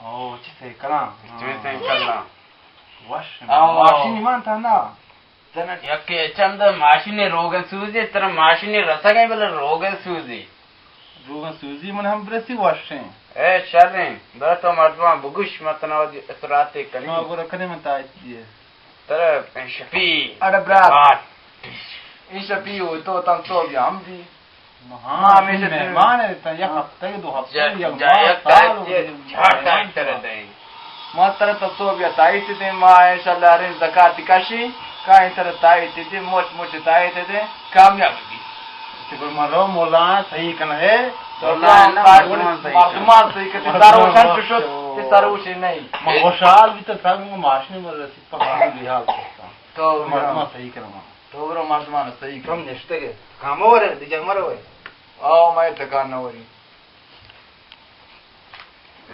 او، چی سائیکل ہاں؟ چی سائیکل ہاں؟ وش۔ آو۔ ماشین ایمان تھا نا۔ تنہ یک چند ماشین روگن سوزی، ترا ماشین رسگ ء بلے روگن سوزی۔ روگن سوزی من ہم برسی وشیں۔ اے شریں، برا تو مردمان بگوش، من تنا وتی اثراتے کنی۔ ما گورا کنے من تائیت دیے۔ ترا این شپی۔ اڑے برات۔ این شپی ہو تو تن تو بیا ہم دی۔ ما ہمیشہ مہمان ہے، تا یک ہفتہ، دو ہفتہ، یک ماہ، یک سال ہو گئے۔ جھاڑ ٹائٹ کرے دیں۔ ما ترا تا صوب یا تائیت دیں، ما انشاءاللہ رین زکات کشی، کائیں ترا تائیت دیں، موچ موچ تائیت دیں، کامیاب بی۔ اچھا، گڑا ما رو مولا صحیح کن ہے۔ مولا مردمان صحیح کن۔ مردمان صحیح کن، سر وشن تو شد، تی سر وشی نہیں۔ ما خوشحال بی تو سب ماشنی مر رسی، پاکی بی حال کرتا۔ تو مردمان صحیح کن ما۔ تو برو مردمان صحیح کم نشتگے۔ کامو ورے، دی جنگ مرو۔ آو، میں تکان نہ وری۔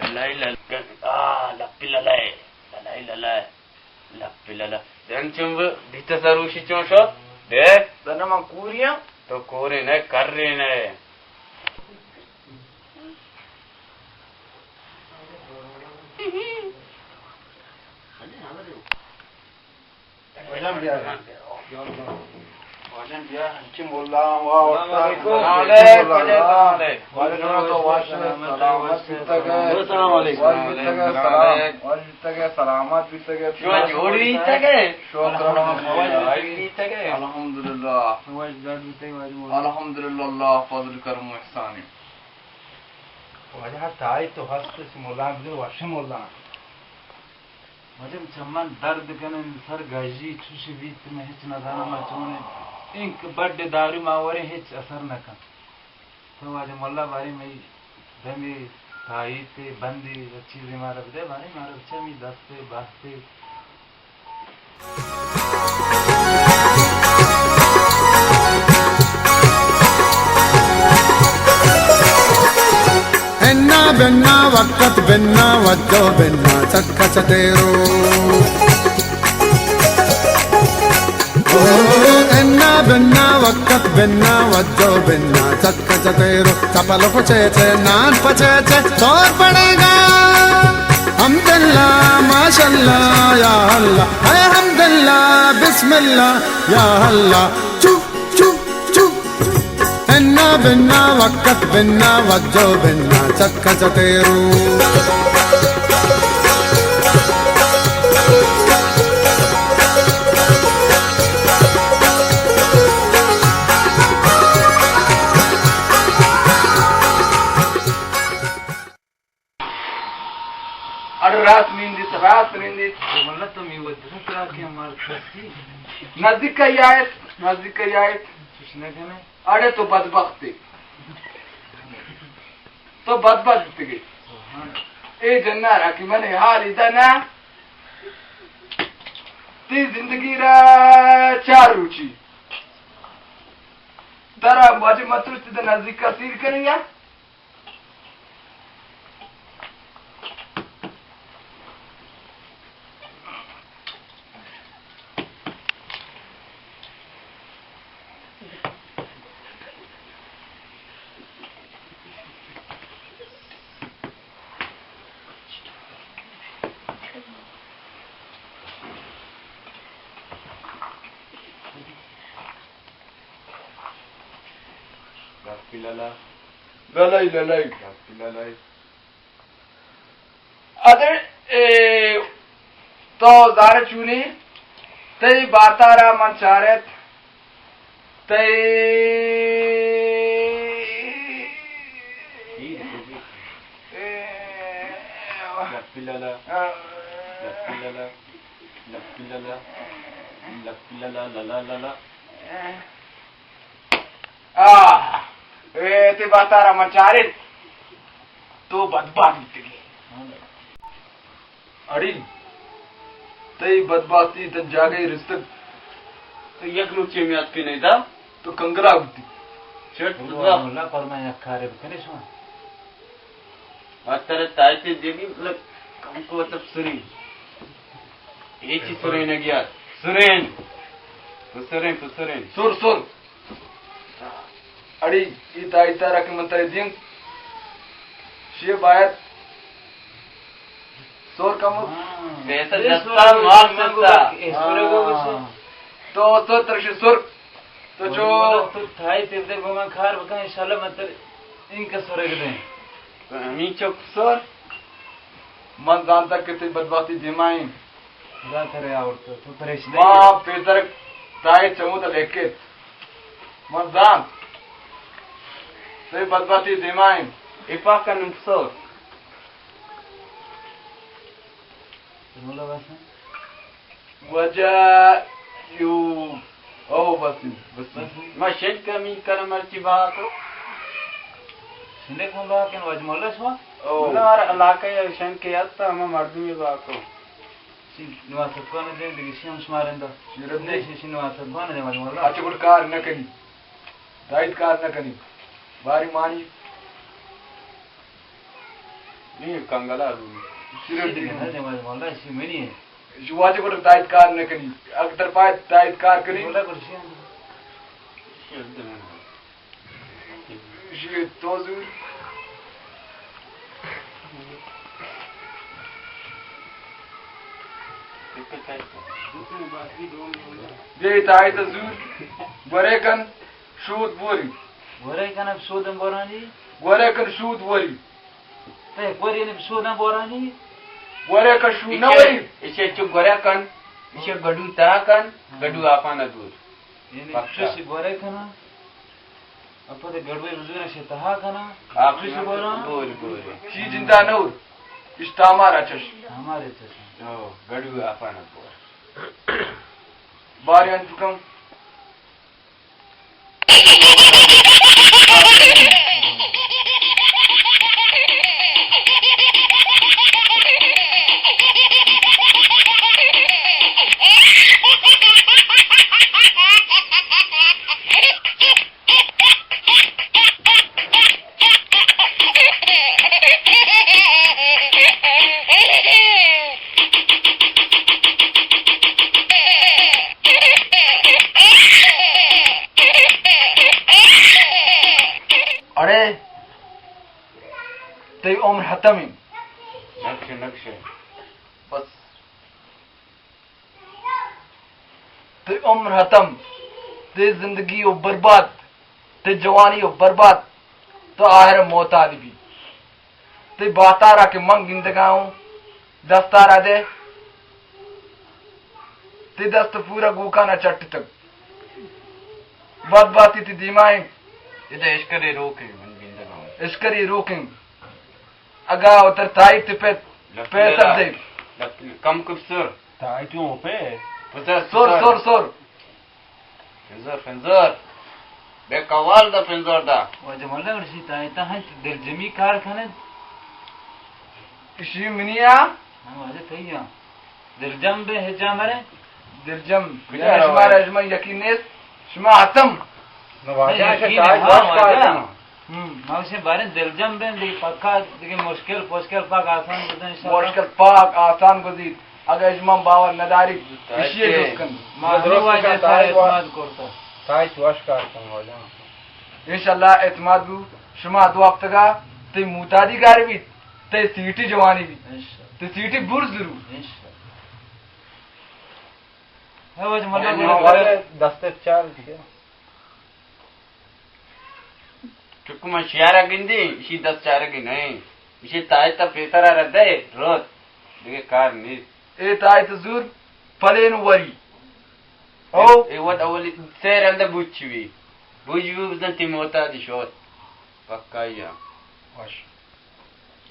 للائی لل-، آ، لپی للائے۔ للائی للائے۔ لپی للا۔ دن چنب دیت سروشی چون شد؟ دے۔ دن من کوریاں۔ تو کورے نہ، کرے نہ۔ واجہ بیا۔ واجہ بیا، انچی مولا، واہ، السلام علیکم۔ وعلیکم السلام۔ وعلیکم السلام۔ سلامت بیتگ ئے۔ السلام علیکم۔ واجہ بیتگ ئے، سلام۔ واجہ بیتگ ئے، سلامت بیتگ ئے۔ شما جوڑ بیتگ ئے؟ شکر الحمدللہ۔ واجہ بیتگ ئے؟ الحمدللہ۔ واجہ جوڑ بیتگ ئے، واجہ مولا۔ الحمدللہ، اللہ فضل کرم و احسانی۔ واجہ تائی تو ہست، مولا بگر وش مولا۔ واجہ چمن درد کنن، سر گژی، چوش بیت، من ہچ نزاناں ما چونیں۔ اینک بڈ دارو ما وریں ہچ اثر نہ کن۔ تو واجہ مولا بارے مئی دمے تائیتے بندے چیزے مارا بدے، بارے مارا بچا می دستے باستے۔ انا بنا وقت بنا وجو بنا چک چٹیرو۔ او انا بنا وقت بنا وجو بنا چک چٹیرو۔ چپل پچے چے نان پچے چے چور پڑے گا۔ حمداللہ، ماشاءاللہ، یا اللہ، اے حمداللہ، بسم اللہ، یا اللہ۔ چپ، چپ، چپ۔ انا بنا وقت بنا وجو بنا چک چٹیرو۔ اڑ راست نندیت، راست نندیت۔ واللہ تو می وجہ ترا کہ مال کسی۔ نزدیک آیت، نزدیک آیت۔ کچھ نہ کنے۔ اڑے تو بدبخت ئے۔ تو بدبخت بیتگے۔ اے جنارا کہ من حال ادا نا۔ تی زندگی را چار روچی۔ ترا واجہ متروچ تے نزدیک کا سیر کنگا۔ للائی، للائی۔ ادے، اے، تو زانئے چونی، تئی باتارا من چارت، تئی، اے، لپی للا، لپی للا، لپی للا، لپی للا، للا للا۔ آہ، اے تئی باتارا من چارت، تو بدبخت بیتگے۔ اڑی، تئی بدبختی تن جاگہی رستگ۔ تو یک روچے میات پہ نیدا۔ تو کنگلا بوتی۔ چٹ اللہ۔ اللہ پر میں یک کارے بکنے شما۔ آ ترا تائیتے دیگی، مطلب، کم کو تب سرین۔ اے چی سرین گیا؟ سرین۔ تو سرین، تو سرین۔ سر، سر۔ اڑی، ای تائیتا را کہ من ترے دیم۔ شی باید سور کمو۔ ہاں۔ پیسہ جتا، مال سستا۔ ہاں۔ تو، تو ترشی سر۔ تو چو تو تھائی تیردے گو من کار بکن، انشاءاللہ من تر انکہ سرگ دیں۔ تو ہمین چک سر۔ من زانتا کہ تئی بدبختی دیما ایں۔ خدا ترے آورت، تو پریشان ما پیسر تائی چمود لیکت۔ من زانت۔ تئی بدبختی دیما ایں۔ افاق نمسور۔ مولا بس۔ واجہ یو، او بس، بس۔ ما شنک مین کنم مرچی بہا کو۔ شنک ہم بہا کن واجہ مولا شما؟ او۔ نار علاقہ یا شنک یاد تا ہما مردمی بہا کو۔ نواز اتکان دیں، دگہ شی ہم شمارندہ۔ شیرت دے۔ شی، شی نواز اتکان دیں، واجہ مولا۔ اچھا، گڑ کار نہ کنی۔ دائت کار نہ کنی۔ باری مانی۔ نی کنگلا رو۔ شیرت دے۔ نہ دیں، واجہ مولا، شی منی ہے۔ شی واجہ گڑ دائت کار نہ کنی۔ اگر تر پائے دائت کار کنی۔ مولا گڑ شی ہم۔ شیرت دے۔ ایشی تو زور۔ بیا تائیت زور۔ گورے کن شود بوری۔ گورے کن شود بورانی۔ گورے کن شود بوری۔ تے گورے نے شود بورانی۔ گورے کن شود نہ بوری۔ ایشی چو گورے کن۔ ایشی گڈو تا کن۔ گڈو آپانا دور۔ یعنی پکا۔ چوشی گورے کنا، اپا تے گڑوے بزورا شی تہا کنا، آپ چوشی گورا۔ بوری، بوری۔ چی جندا نور، اشتامارا چش۔ ہمارے چش۔ او، گڑوے آپانا بور۔ بارے انتکم۔ اڑے تئی عمر ختم انت۔ نقشے، نقشے۔ بس۔ تئی عمر ختم، تئی زندگی و برباد، تئی جوانی و برباد، تو آخر موتاد بی۔ تئی باتارا کہ من گندگا ہوں، دستارا دے، تئی دست پورا گوکانا چٹتگ۔ بد باتی تئی دیما انت۔ ادا اشکرے روکیں، من گندگا ہوں۔ اشکرے روکیں۔ اگا وتر تائیت پت، لکی پیسر دے۔ لکی کم کپ سر۔ تائیت اوں پہ۔ پسر، سر، پسر۔ سر، سر۔ پنزور، پنزور۔ بے قوال دا پنزور دا۔ واجہ مولا گڑا شی تائیت ہنچ دلجمی کار کنت۔ اشی منی آ؟ ہاں، واجہ تئی آ۔ دلجم بے ہچا مرے۔ دلجم۔ کجا یعنی شمارا اجمن یقین نیست۔ شما ختم۔ نہ، واجہ یقین ہے، ہاں، واجہ۔ ہم۔ ما گوشیں باریں دلجم بیں، دگہ پکا دگہ مشکل پشکل پاک آسان بزن انشاءاللہ۔ مشکل پاک آسان گزیت۔ اگہ اجمان باور نداری، اشی جست کن۔ ما ہمیں واجہ سرا اعتماد کرتا۔ تائیت وش کار کن واجہ۔ انشاءاللہ اعتماد بو، شما دو ہفتگا تئی موتادی گار بیت، تئی سیٹی جوانی بیت۔ انشاءاللہ۔ تئی سیٹی برز ضرور۔ انشاءاللہ۔ ہے واجہ مولا۔ دست چار۔ چکو من شیارا گندی، اشی دست چارگی نہیں۔ اشی تائیت پیسرا ردے، روت۔ دگہ کار نیست۔ اے تائیت زور پلین وری۔ او۔ اے، اے وت اولی سیر اندر بوچی بی۔ بوچی بی بزن تئی موتادی شوت۔ پکا یا۔ وش۔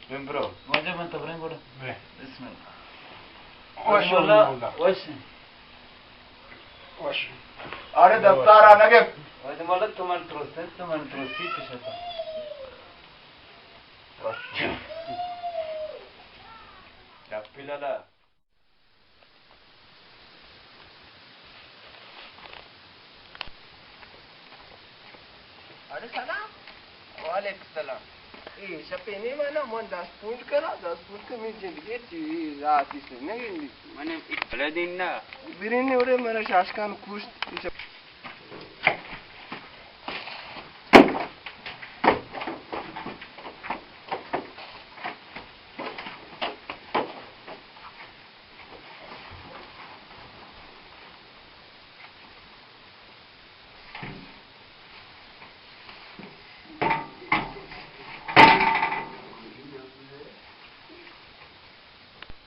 بیم برو۔ واجہ من تبریں گوڑا۔ بے۔ بسم اللہ۔ وش، مولا۔ وش۔ وش۔ اڑے دستارا نگپ۔ واجہ مولا تو من ترستے، تو من ترسی پشتا۔ وش۔ چپی لالا۔ اڑے سلام۔ وعلیکم السلام۔ اے شپے نیمانا من دست پونٹ کرا، دست پونٹ کر من جند گیتی، راتی سے نگندی۔ من بلے دین نا۔ برین نے اڑے مرا شاشکان کوشت۔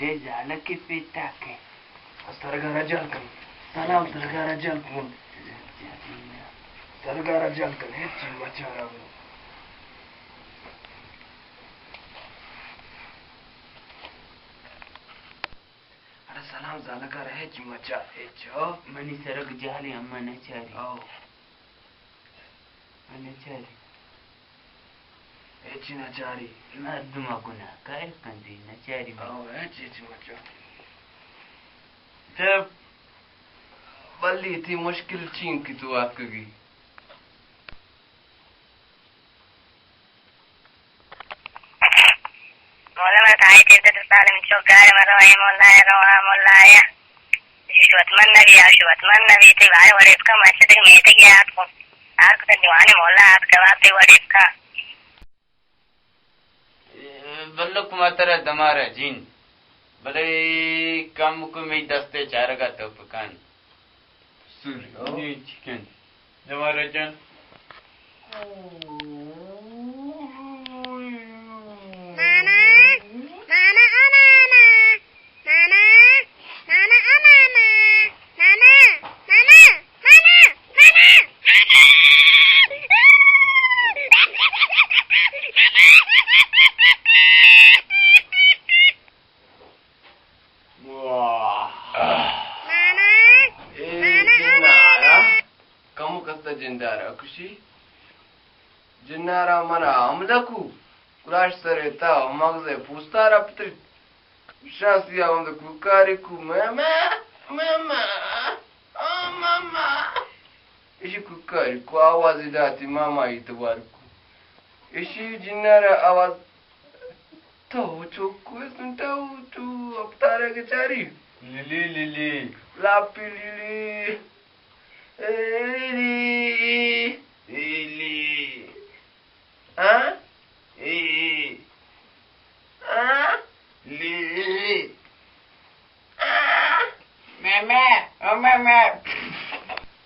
دے زالک ءِ پیتاک ءَ۔ سرگارا جل کن۔ سلام سرگارا جل کن۔ سرگارا جل کن۔ ہچ چیز مچارا۔ اڑے سلام زالکا، رہے چی مچار ہچ، ہو؟ منی سرگ جالے اما نچاری۔ او۔ نچاری۔ ہچ نچاری۔ مردم گناہ کار کندی نچاری۔ او، ہچ، ہچ مچار۔ چپ۔ بلی، تئی مشکل چین کہ تو آتکگی؟ مولا، من تائی تیر تے سال من چوکار مرو، اے مولا، اے رو، آ مولا، اے۔ شوت من نبی، آ شوت من نبی، تی بارے وڑے اس کا مسجد میتگ یاد کو۔ آر کو دیوانے مولا، آپ جواب تے وڑے اس کا۔ بلک ما ترا دمارا جین، بلے کمکو مئی دستے چارگا تو پکان۔ سوری، ہو؟ نی چکن۔ دمارا جان۔ ماما، ماما، او ماما۔ ماما، ماما، او ماما۔ ماما، ماما، ماما، ماما، ماما۔ واہ۔ ماما، اے ماما، او جنارا، ماما۔ کمو کستا جندارا کشی۔ جنارا منا حملہ کو۔ کلاش سرے تا مغز پوستارا پتری۔ شانسی آوند کوکاری کو، ماما، ماما، او ماما۔ ایشی کوکاری کو آوازی داتی، ماما ای توار کو۔ ایشی جنارا آواز، تو چوکو اسن تو تو اپتارا کے چاری۔ لیلی، لیلی۔ لاپی لیلی۔ اے لیلی۔ لیلی۔ ہاں؟ اے، اے۔ ہاں؟ لے۔ ہاں؟ ماما، او ماما۔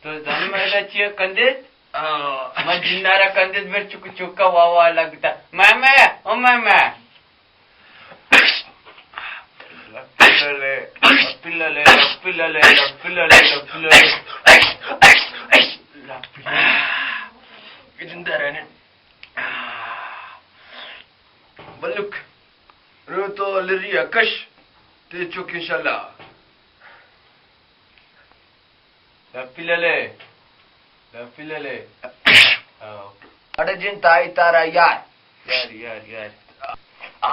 تو زن مردا چیا کندیت؟ ہاں۔ من جنارا کندیت، بر چک چکا واوا لگتا۔ ماما، او ماما۔ لپی للے، لپی للے، لپی للے، لپی للے، لپی للے۔ لپی للے۔ اے جندارا نے۔ بلک، رو تو لری ء کش، تے چک انشاءاللہ۔ لپی للے، لپی للے۔ ہاں۔ اڑے جن تائی تارا یار۔ یار، یار، یار۔ آ۔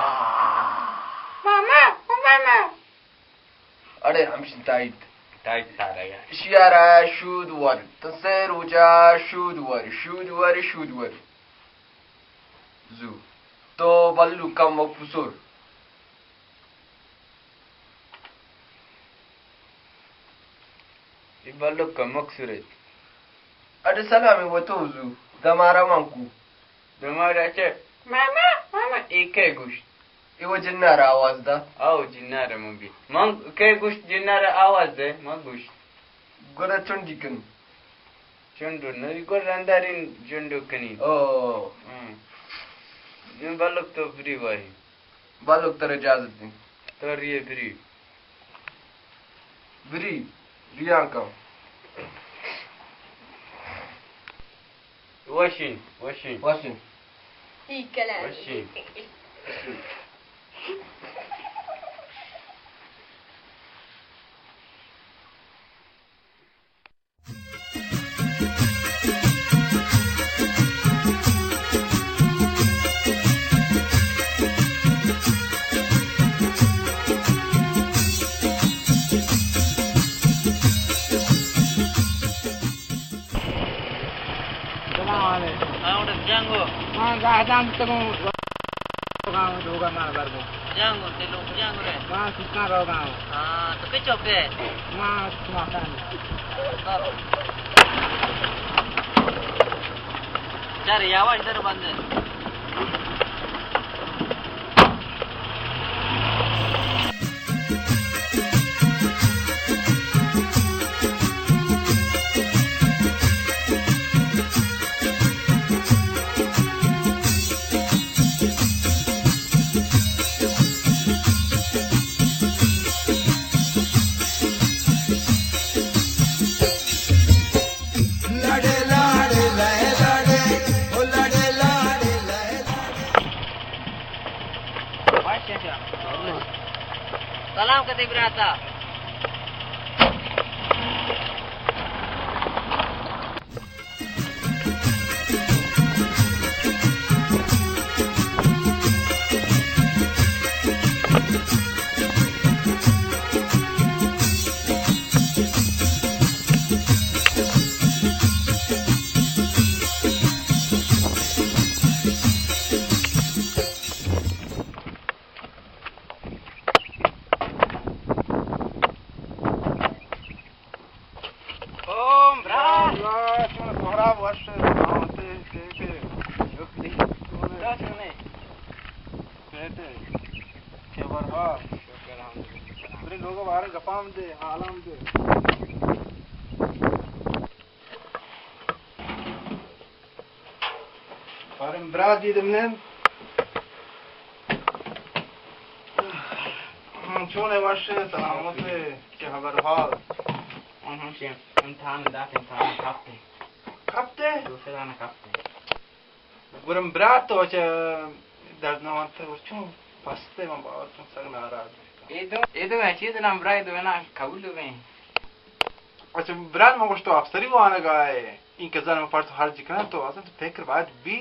ماما، او ماما۔ اڑے ہمشن تائید۔ تائید تارا یار۔ شیارا شود ور۔ تسے روچا شود ور، شود ور، شود ور۔ زو۔ تو بلو کم و پسور۔ اے بلو کمک سرت۔ اڑے سلام و تو زو۔ دمارا من کو۔ دمارا چہ؟ ماما، ماما، اے کئے گوشت؟ اے و جنارا آواز دا۔ او جنارا من بی۔ من کئے گوشت جنارا آواز دے، من گوشت۔ گڑا چنڈی کن۔ چنڈو نوی گڑ رندارین چنڈو کنی۔ او۔ ہم۔ من بلک تو بری واہی۔ بلک تر اجازت دیں۔ تو ریے بری۔ بری، ریاں کن۔ وشین، وشین۔ وشین۔ ٹھیک ہے۔ وشین۔ سلام علیکم۔ ہاں، اڑے جنگو۔ ہاں، گاہ دام تگوں۔ گاؤں لوگا مار بر گو۔ جنگو، تے لوگ جنگو رے۔ ہاں، سکان رو گاؤں۔ ہاں، تو کئی چوک ہے؟ ہاں، سماکان۔ چار، یہ آواز ادھر بند ہے۔ سلام کتے براتا۔ چے خبر ہا؟ شکر الحمدللہ۔ برے لوگ بارے گپام دے، حالام دے۔ بارے برات دی دمنن۔ ہاں، چون ئے، وش ئے، سلامت ئے، چے خبر حال؟ ہاں، ہاں، چے امتحان دات، امتحان کپتے۔ کپتے؟ دوسرے دانا کپتے۔ گرم برات تو چہ درد نہ وانت، چون پستے من باور کن سک ناراض۔ اے دو، اے دو ہیں چیز نام برای دو نا قبول دو ہیں۔ اچھا برات، من گوشت تو افسری وانگا ئے، این کہ زن من پرس ہرج کنن تو اصلا تو فکر باید بی،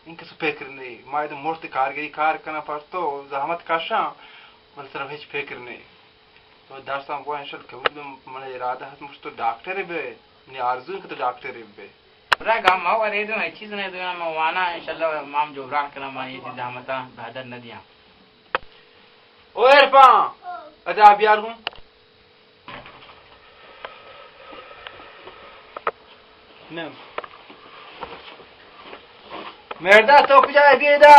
این کہ تو فکر نہیں۔ ما اے دو مرت کارگری کار کنن پرس تو زحمت کشاں، من صرف ہچ فکر نہیں۔ تو درساں بوا انشاءاللہ قبول بہ، من ارادہ ہست مشت تو ڈاکٹر بہ، منی آرزو انت کہ تو ڈاکٹر بہ۔ برا گام ما ورے دو، اے چیز نہ دو، ما وانا انشاءاللہ مام جبران کناں، ما اے زحمتاں بہدر نہ دیاں۔ او عرفان، ادا بیار گوں۔ نہ۔ مردا تو کجا ئے، بیدا؟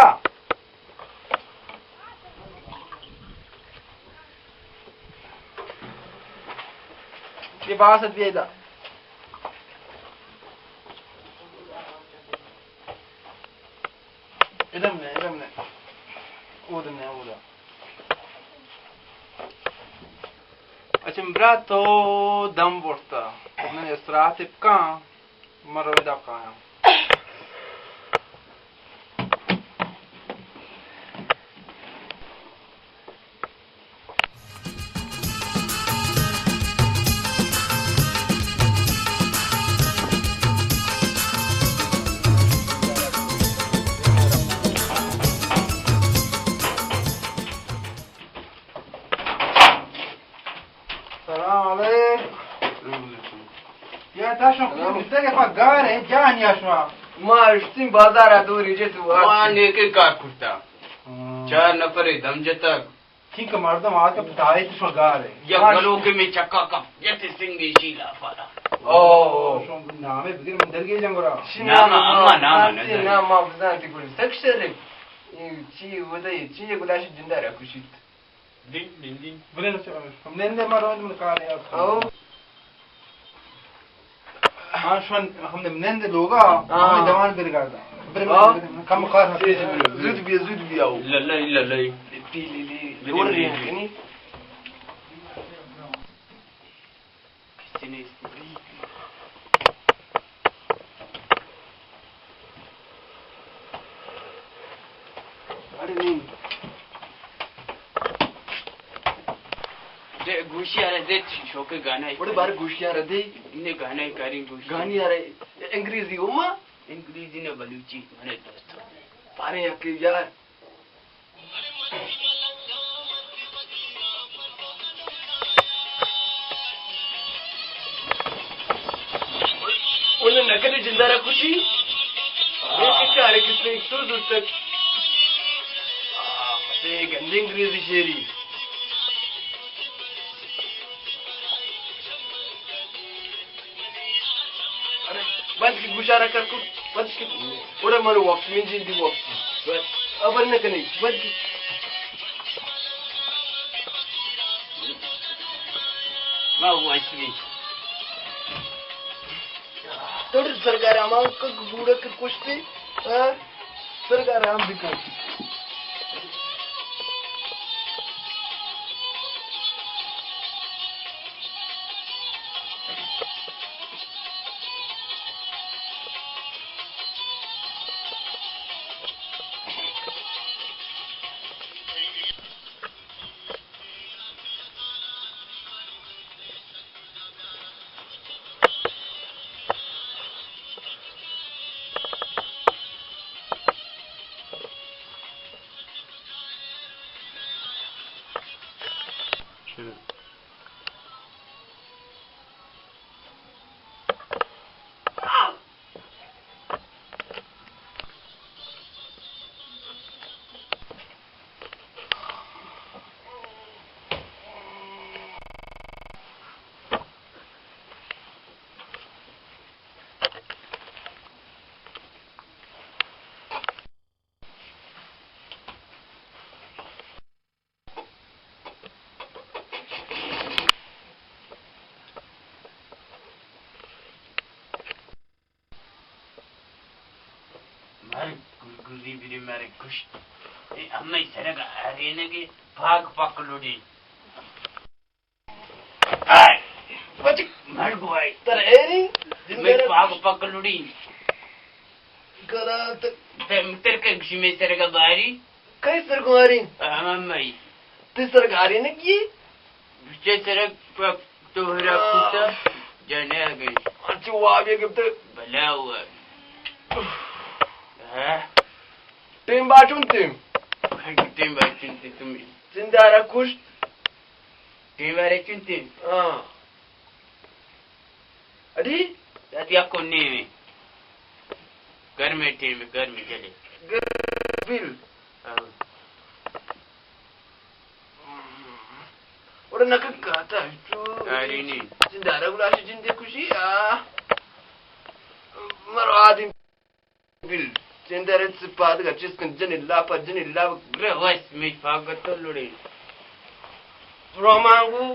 یہ باس ات بیدا۔ ادم نے، ادم نے۔ اودم نے، اودا۔ اچھا، برا تو دم برتا۔ من استراحت بکاں۔ من روی دا کایاں۔ سلام علیکم۔ یا داشم سلام۔ کجا گار ہے، جان یا شما؟ ما اشتین بازار ءَ دوری جت و ما نیکے کار کرتا۔ ہاں۔ چار نفر دم جتگ۔ ٹھیک ہے، مردم آتے بتائے تو شما گار ہے۔ یا گلو کے میں چکا کپ، یا تے سنگی شیلا پالا۔ او۔ شما نامے بگر من درگے جنگورا۔ نام، اما نام نہ نام ما بزانتی کوئی سکشر ہے۔ چی ودے، چی گلاش جندہ رکشیت۔ دین، دین، دین۔ بلے نہ چلو، ہم نندے، ما روند من کار یار۔ او۔ ہاں، شون ہم نندے لوگا، ہاں۔ ہم دوان برگاردا۔ بلے ہاں۔ کم کار ہستے۔ زود بیا، زود بیا او۔ للہ، للہ۔ لپی لے لے، لے، لوڑ لے، رہی ہے، لے۔ نہیں؟ کسی نیست۔ اڑے نہیں۔ دے گوشی آرے دے، شوق گانا ہے۔ اڑے بار گوشی آرے دے۔ نے گانا ہے کاری گوشی۔ گانی آرے انگریزی ہو ما؟ انگریزی نے بلوچی، منے دوست۔ پارے یکے یار۔ انہوں نہ کرے جندارا خوشی۔ یہ کس کا رے، کس نے ایک سو دور تک۔ آہ، مجھے گندے انگریزی شعری۔ ارے، بند کی گوشارا کر کو، بند کی۔ اوڑا مارو واپس، من جن دی واپس۔ بس۔ ابر نہ کنے، بند کی۔ ما واپس بھی۔ توڑ سرگار امان کو گوڑا کر کشتے، ہاں؟ سرگار ہم بکن۔ کشت. اے ہمے سرگ ارینگے پاگ پک لوڑی. آئے، بچک مرگ وائی. تر ایری زندہ میں رہ پاگ پک لوڑی. کرا تک. تر کے گشی میں سرگ باری. کئی سرگ باری؟ ہمے. تی سرگ ارینگی؟ بچے سرگ پک تو ہرا کتا جانے آ گئی. اچھا، واب یہ گپتے. بلا ہوا. ہاں. ٹیم باچون تیم. ٹیم باچون تیم تم. زندہ را کشت. ٹیم بارے چون تیم. ہاں. اڑی؟ داتی اکو نیمے. گرمے ٹیم، گرمے جلے. بل. ہاں. اوڑے نکن کاتا تو. آرینی. زندہ را گلاش جندے کشی، آ. مرو آدم. بل. زندہ رت سپاد گچس کن جن اللہ پر جن اللہ. گرے وس می پاگت لڑے. رومانگو.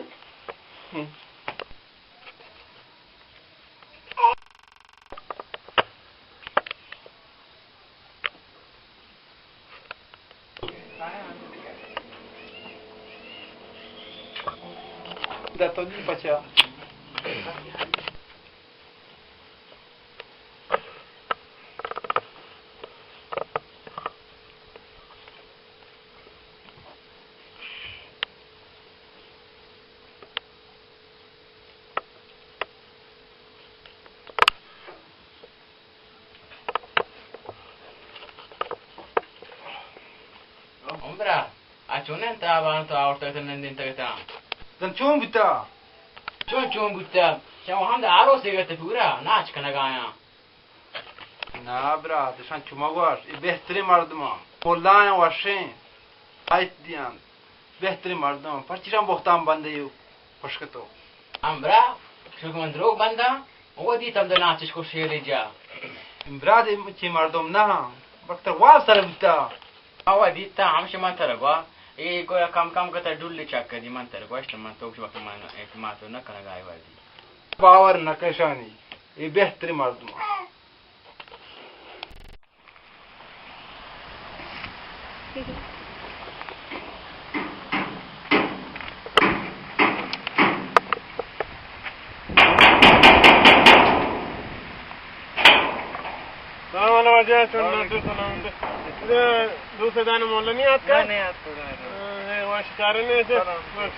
داتو دی پچا. عمرا، آ چونیں تابان تو آورتگ ات، نندینتگ ات؟ زن چون بوتا؟ چون چون بوتا؟ شما ہم آروسے گت پورا ناچ کنگایاں. نا برات، اشان چو مگوش، اے بہتریں مردماں، ملایاں وشیں، آیت دیان، بہتریں مردماں، پرچی شان بہتان بندے خوش کتو. ہمبرا، شکر من دروگ بنداں، او دیتم دو ناچش کو شیر جا. برات، اے چی مردم نہ ہاں، وقت واب سر بوتا. آوا دیتا، ہمش من تر گوا، اے گویا کم کم کتا ڈل چک دی من تر گوشت، من تو وقت من اعتماد نہ کنگا اے وادی. باور نہ کشانی، اے بہتریں مردم. سلام علیکم واجہ، چون ناٹو سلام. اے دوست دان مولا نہیں آتکا؟ نہیں، نہیں آتکا. اے، واش چارے نہیں تھے؟ سلام. واش.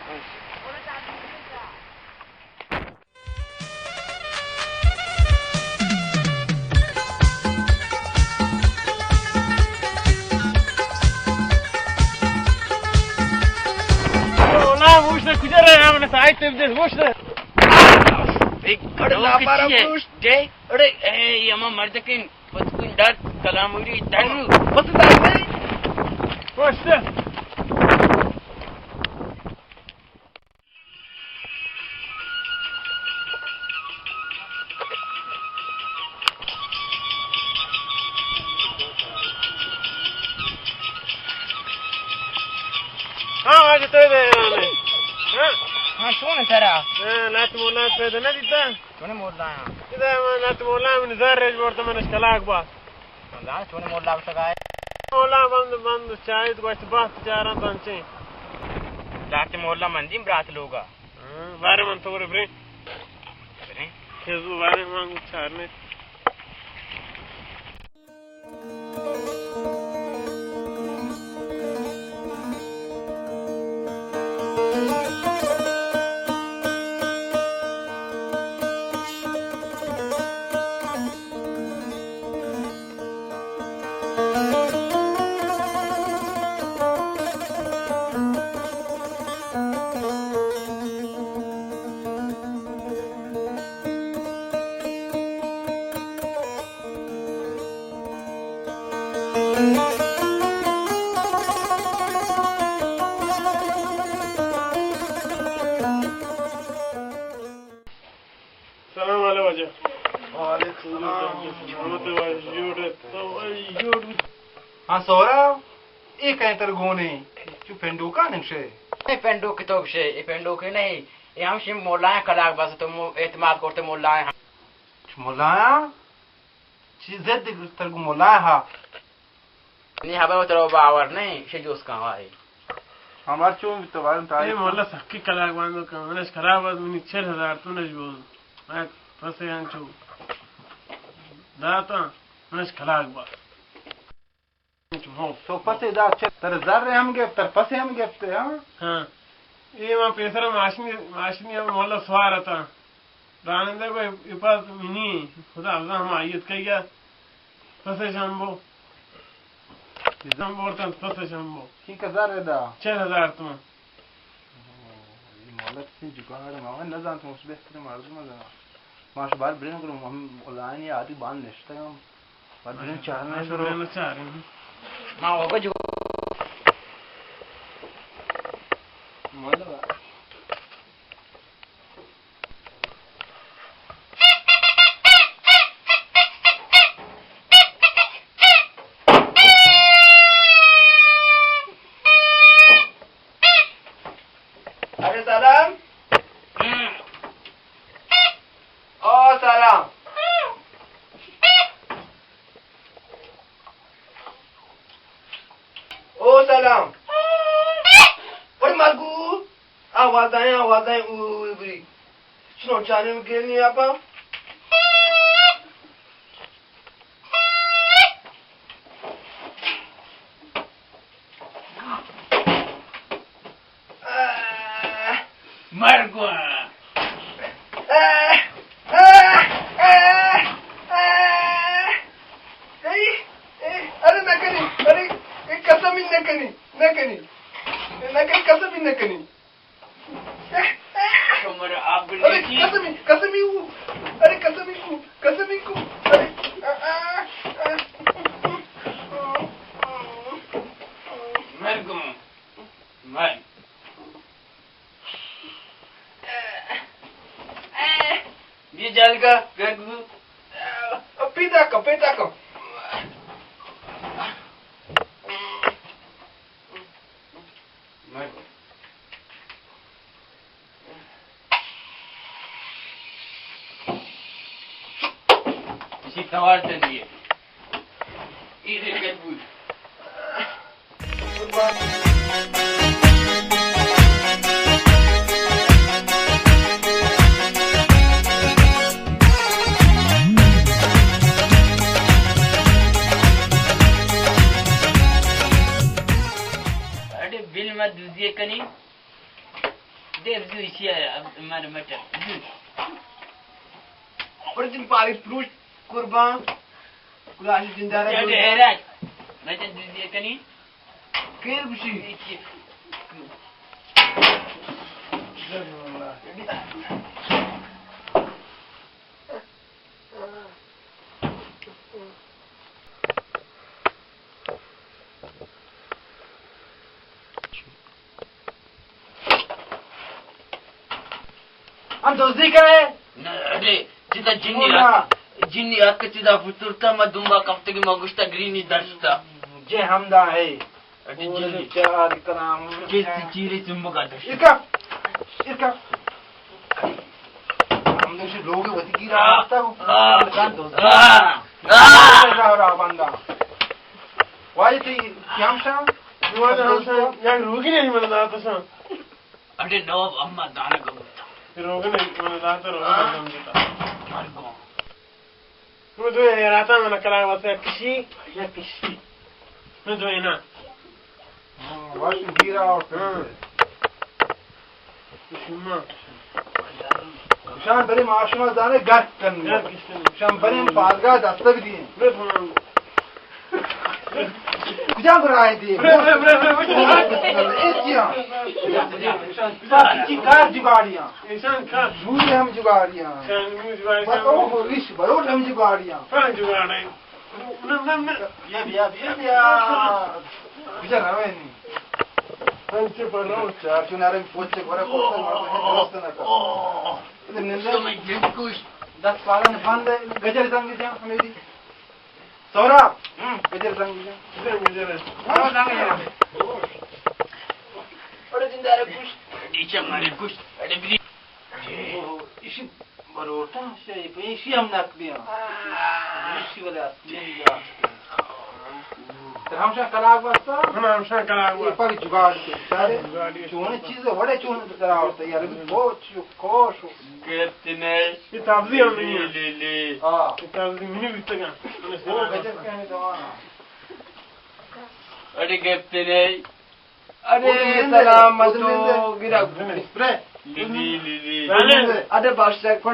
واش. مولا، گوش دے، کجا رہے ہیں؟ ہم نے سائیڈ ٹیپ دے، گوش دے. ایک گڑ لاپارا کسی ہے؟ گوش دے. اڑے، اے، یہ ہمارا مرد کن، پتکن ڈر، کلاموری ڈر. پتکن ڈر نہیں؟ گوش دے. ہاں، واجہ تو دے. ہاں. ہاں، چون ترا؟ ہاں، نات مولا پیدا نہ دیتا؟ چون مولا؟ ادا نات مولا من زر رج ورت، من اشکلاک با. زاناں چونیں مولا گوشگ ءَ ئے؟ مولا بند بند چاہت گوشت بحت چاراں تنچیں. لہتے مولا مندیم برات لوگا. ہاں، بارے من تو برے برے. برے؟ کیزو بارے من گو چارنے. سلام علیکم واجہ. وعلیکم السلام. ہاں سورا، اے کئے تر گونے؟ چو پنڈوکا نشے؟ اے پنڈوک تو گشے، اے پنڈوک نہیں. اے ہمشی مولائیں کلاگ بس تو مو-، اعتماد کرتے مولائیں. چو مولائیں؟ چی ضد تر گو مولائیں ہا؟ نی خبر ترا باور نہیں، شے جوس کن وائی۔ ہمار چون تو بارن اے تاریخ مولا سکی کلاک باندو کن، منش خراب ات، منی چل ہزار تو نش بول۔ میں پسے انچو داتا، منش کلاک با۔ تو پسے دا چہ تر زر ہم گپت، تر پسے ہم گپت، ہاں؟ ہاں۔ اے ما پیسر ماشنی، ماشنی ہم مولا سوار اتا۔ رانندہ کو اپاس منی، خدا افضل ہم آئیت کئی گا۔ پسے شمبو۔ زم بورتن پسے شمبو۔ کی قدر ادا؟ چل ہزار تومن۔ اے مولک سی جگاڑ ما نزانت، مش بہترین مردم زنا۔ ماش بار برین گرو ہم اولانی آدی بان نشتگم۔ بار برین چارنے شروع۔ برین چارنے۔ ما وگا جو۔ مولک۔ ارے سلام۔ او سلام۔ او سلام۔ پر مرگو۔ آواز آئیں، آواز آئیں، او، او، او، بری۔ چنو چاریں گیل نہیں آپا۔ مرگو۔ ارے نہ کنی، ارے، اے قسم ہی نہ کنی، نہ کنی۔ اے نہ کنی، قسم ہی نہ کنی۔ شمر آپ ارے، بلکی۔ قسمی، قسمی کو۔ ارے، قسمی کو، قسمی کو۔ ارے، آ، آ، آ۔ مرگوں۔ مرگ۔ یہ جال کا گرگو۔ پیدا کا، پیدا کا۔ اسی توار تنگی ہے۔ یہ دل گٹ بود۔ اڑے بل ما دوزی کنی۔ دیو زو ایشی ءَ مر مٹر زو۔ اور تم پاری پروش قربان۔ کلاش زندہ رہے۔ اڑے حیران۔ میں تو دوزی کنی۔ کیر بشی۔ ہم دزی کرے؟ نہ، ارے، چیزا جنی ہاں۔ آت، جنی آت کہ چیزا فترتا، ما دنبا کفتگی ما گشتا گرینی درستا۔ جے ہمدا ہے۔ اٹی جلدی۔ چار کرام۔ کیسی چیرے چمبکا دش۔ ارکا۔ ارکا۔ ہم دوشی لوگ وتی گیرا آ، آتا ہوں۔ آ، آ، آ۔ را، را بندا۔ واجہ تی کیام شام؟ دیوان ہم شام، یک روگی نہیں من داتا شام۔ اٹے نواب اما دانا گمتا۔ روگن من داتا، روگن آ۔ گمتا۔ مرگو۔ تو دو حیراتا من کلا واسه کشی، یا کشی۔ من دو اینا۔ ہاں، واش گیرا اور ہاں۔ شما۔ شان برے ما شما زانے گرد کن۔ گرد کشتن۔ شان برے ہم پالگا دستا بدیے۔ برے ہم۔ کجا گرائے دی؟ برے، برے، برے، برے، برے۔ ایسیا۔ شان کار جگاڑیاں۔ انسان کار۔ جوڑے ہم جگاڑیاں۔ شان مو جگاڑی بس شان۔ او ریش بروٹ ہم جگاڑیاں۔ پران جگاڑے۔ نہ، نہ، نہ۔ بیا، بیا، بیا، بیا۔ بیا روے نہیں۔ انچے پر رو۔ چار چنارے پوچے گورا پوچے گورا پوچے درست نہ کر۔ تو میں جن کوش۔ دس پاگل بند ہے، گجر زنگ جا ہمیں دی۔ سورا، ہم۔ گجر زنگ جا۔ گجر، گجر۔ ہاں، زنگ جا۔ بڑے زندہ رہے کوش۔ نیچے مارے کوش۔ اڑے بلی۔ او، ایشی بروٹا، ایشی، ایشی ہم نک دیاں۔ ایشی ولا اصلی۔ ترا ہمشاں کلاگ بستا؟ ہم ہمشاں کلاگ بستا۔ پاک جگاڑ کے، سارے۔ جگاڑی۔ چون چیز ہے، وڑے چون ترا ہوتا یار، ابھی بہت چو-، کوش ہو۔ گرفت نہیں۔ یہ تابزی ہم نہیں ہے۔ لے، لے، لے۔ ہاں۔ یہ تابزی منی بیتگا۔ وہ گجر کہنے زمانہ۔ اڑے گپتے نہیں۔ اڑے سلامت ہو، گرا۔ لیلی، لیلی۔ اڑے بخشک۔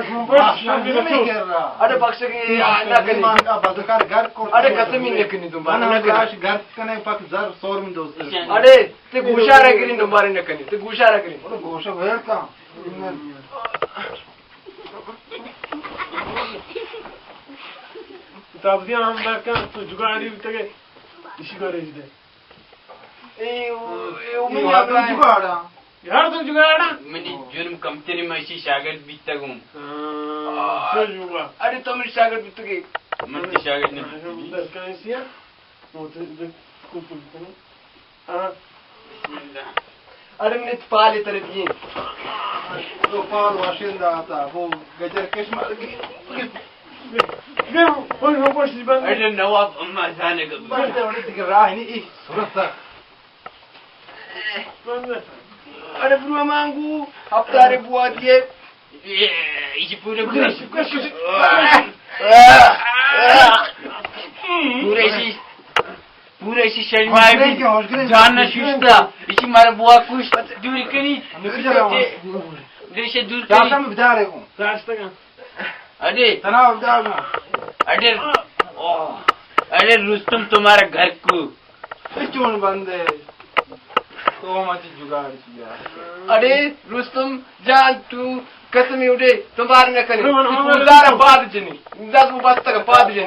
اڑے بخشک، یہ نہ کنی۔ اڑے قسم ہی نہ کنی تم، نہ کنی۔ اڑے تے گوشارا گرین، دوبارہ نہ کنی، تے گوشارا گرین۔ گوشا ویل کا۔ تابزیاں ہم درکن، تو جگاڑی بیتگے، اسی کو ریج دے۔ اے، او، اے، او، منی جگاڑا۔ یار تو جگاڑا۔ منی جرم کمتری، من اسی شاگرد بیتگوں۔ ہاں، تو جگاڑ۔ اڑے تو منی شاگرد بیتگے۔ من تی شاگرد نہ بیتگی۔ درکن اسی ہے۔ وہ تو، تو، کو، کو، کو۔ ہاں۔ بسم اللہ۔ اڑے منی پالے ترے دیے۔ تو پال واشندہ آتا، وہ گجر کش مار گئی۔ اڑے نواب اما زانے گا۔ بس اڑے دیگہ راہ نہیں، ای صورت تک۔ اڑے برو مانگو، ہفتہ رے بوا دیے۔ اے، ایشی پورے، پورے، پورے ایشی، پورے ایشی شریمائی بھی جان نہ شوشتا۔ ایشی مارا بوا کش دور کنی۔ دیشے دور کنی۔ اڑے۔ اڑے، او، اڑے رستم تمہارا گھر کو۔ اے چون بندے؟ تو مچ جگاڑ کیا۔ اڑے رستم جان، تو قسم اڑے تمہار نہ کنے۔ تو دار پاد جنی۔ دس کو بستگ پاد جنی۔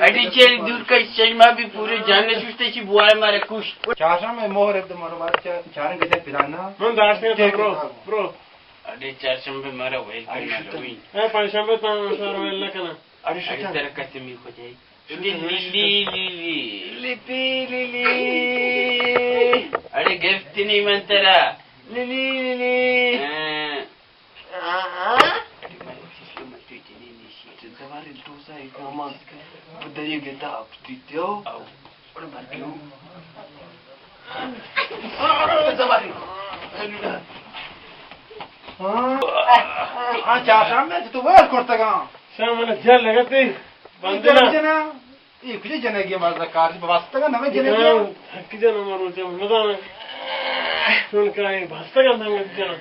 اڑے چیری دور کا شریما بھی پورے جان نہ شوشتے، چی بوائے مارے کش۔ چارشم میں مہر ہے تمہارا، مارا چار، چارن گجر پلانا۔ من داشتے ہیں، برو، برو۔ اڑے چارشنبے مارا ویل کرنا روی۔ اے پنجشنبے تاں سارا ویل نہ کنا۔ اڑے اڑے شکر۔ ترا قسمی خدائی۔ شکر، اڑے شکر۔ لیلی، لیلی۔ لپی، لیلی۔ اڑے گرفت نہیں من ترا۔ لیلی، لیلی۔ ہاں۔ ہاں، ہاں۔ اڑے من سیستم تو جنین نیشی۔ چنتا بارے دوسا ایک ماما۔ بدری گتا اپتی تیو۔ او۔ ہاں، ہاں، چارشنبے تو ویل کرتگاں۔ شام من جل لگتے۔ بندنا۔ اے کجا جنگی مزہ کار، بستگا نمے جنگی۔ ہاں، ہکی جنا ما روچا مزہ۔ چون کائیں بستگا نمے جنا۔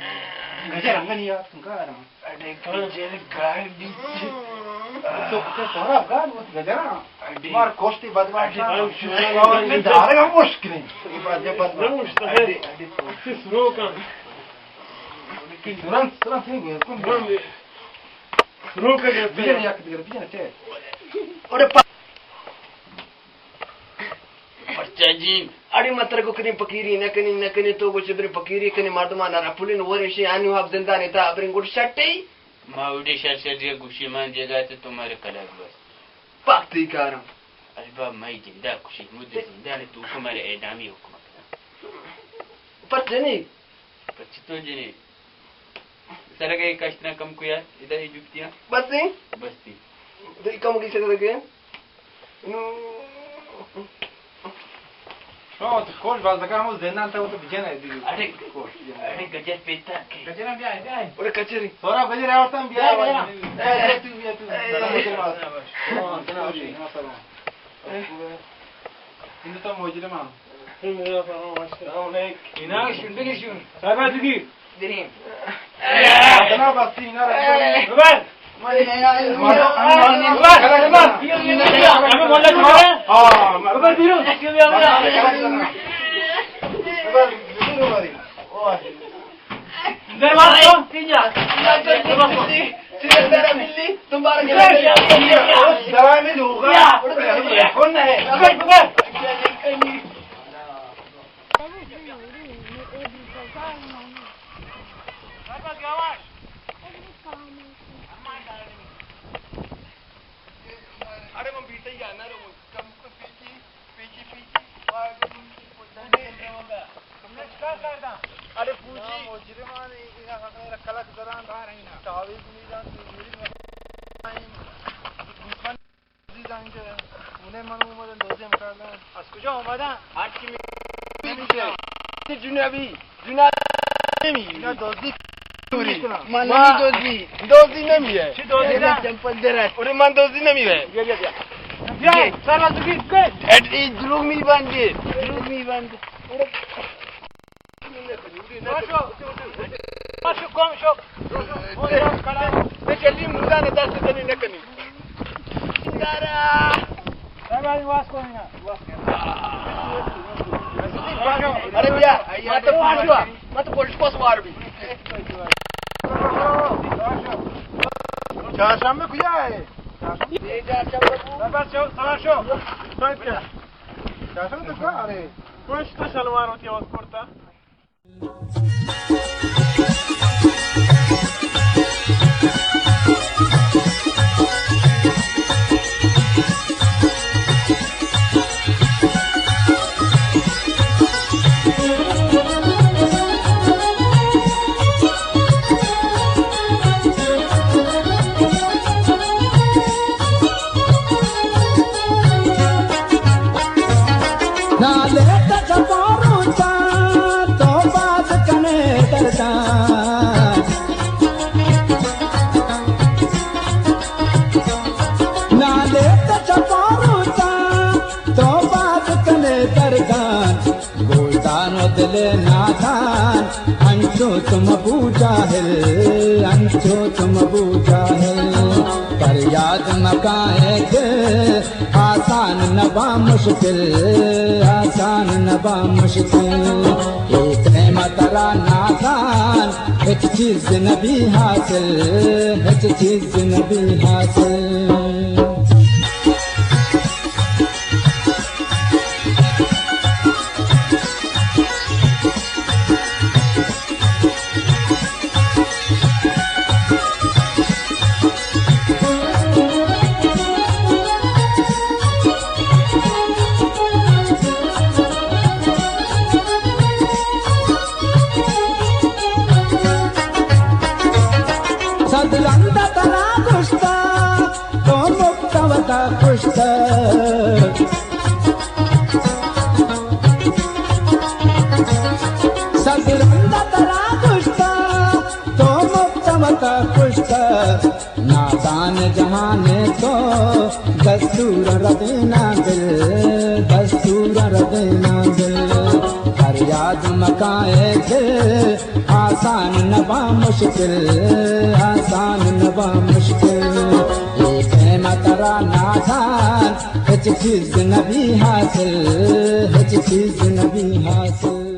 گجر انگا نہیں یار، تم کار۔ اڑے گجر گاڑ بیت۔ تو کتے سورا گاڑ وہ گجرا۔ اڑے۔ مار کوشتی بدمعاش۔ اڑے۔ دارے ہم مشکل ہے۔ یہ بات جب بدمعاش۔ نہ مشکل ہے۔ اڑے، اڑے۔ کس رو کا؟ سرن، سرن سے گویا کن۔ رو کا گرتے۔ بیجن یک دیگر، بیجن چے۔ اڑے پا-، پرچا جی؟ اڑے متر کو کنی پکیری نہ کنی، نہ کنی تو گوچے برے پکیری کنی مردمان را پولین ورشی آنو ہب زندان تا ابرین گوٹ شٹی۔ ما ویڈیو شر شر دیگا گوشی مان دیگا تو تمہارے کلاگ بس۔ پاک تئی کارم۔ البا مئی جندا کشی مد زندان تو ہمارے اعدامی حکم کنا۔ پر جنی۔ پر چتو جنی۔ سرگے کشتنا کم کو یار، ادا ہی جکتیاں۔ بس نہیں؟ بس تھی۔ دل کم کی سرگے۔ شما تو کوش باز دکان ہمو زندان تا تو بجن ہے دیگه۔ اڑے کوش۔ اڑے گجر پیتا کے۔ گجر بیا، بیا۔ اڑے کچری۔ سورا گجر آورتن بیا۔ بیا، بیا۔ اے، اے، تو بیا، تو۔ اے، اے، اے۔ این تو مجرم هم۔ السلام علیکم۔ اینا شنده کشون۔ سر بعد دیگه۔ بریم۔ اتنا بستی اینا رو۔ ببر۔ ببر، ببر۔ ببر، بیرون۔ بیا، بیا۔ ببر، بیرون، بیا۔ در باز کن۔ اینجا۔ اینجا، اینجا، اینجا۔ سیدھا در بلی، تم بارے بیا، بیا، بیا، بیا۔ درائے میں لوگا۔ بیا۔ کون ہے؟ ببر، ببر۔ اڑے من بیٹی یا نہ رو، کم کو پیچی، پیچی، پیچی۔ اڑے پوچی۔ مجرمان اینا کلک زران۔ تعویذ نہیں جان، تو میری عزیزان کے نه، من اومدم دوزی هم کردم. از کجا اومدن؟ هر کی می-، نمی‌شناسم. جنابی، جنابی نمی-، اینا دوزی. من ما نمی دوزی. دوزی نمیه. چی دوزی نه؟ چمپل درست. اوره من دوزی نمیه. بیا، بیا، بیا. بیا، سر از بگیر، بیا. ات ای دروغ می‌بندی. دروغ می‌بندی. اوره باشو. باشو، گم شو. اونجا کلا. به جلدی مردان دست تنی نکنی. دارا. بابا، واس کن اینا. ارے بیا، ما تو پاشو، ما تو پولیس کو سوار بی. چهارشنبه کجا ہے؟ بابا، شو، سوار شو. صاحب کیا؟ چهارشنبه تو کجا؟ ارے. پشت شلوار ہوتی ہے، اس کرتا. نالے تک پاروتا، تو باز کنے دردان. نالے تک پاروتا، تو باز کنے دردان. گلدان و دل نادان، انچو تو مبو جاہل، انچو تو مبو جاہل. پر یاد مکائے دل، آسان نبا مشکل، آسان نبا مشکل. اے پریم ترا نادان، ہچ چیز نبی حاصل، ہچ چیز نبی حاصل. صد رند ترا گشتا، تو مفت وتا کشتا. صد رند ترا گشتا، تو مفت وتا کشتا. نادان جہان تو دستور ردینا دل، دستور ردینا دل. فریاد مکائے دل، آسان نبا مشکل، آسان نبا مشکل. اے پیم ترا نادان، ہچ چیز نبی حاصل، ہچ چیز نبی حاصل.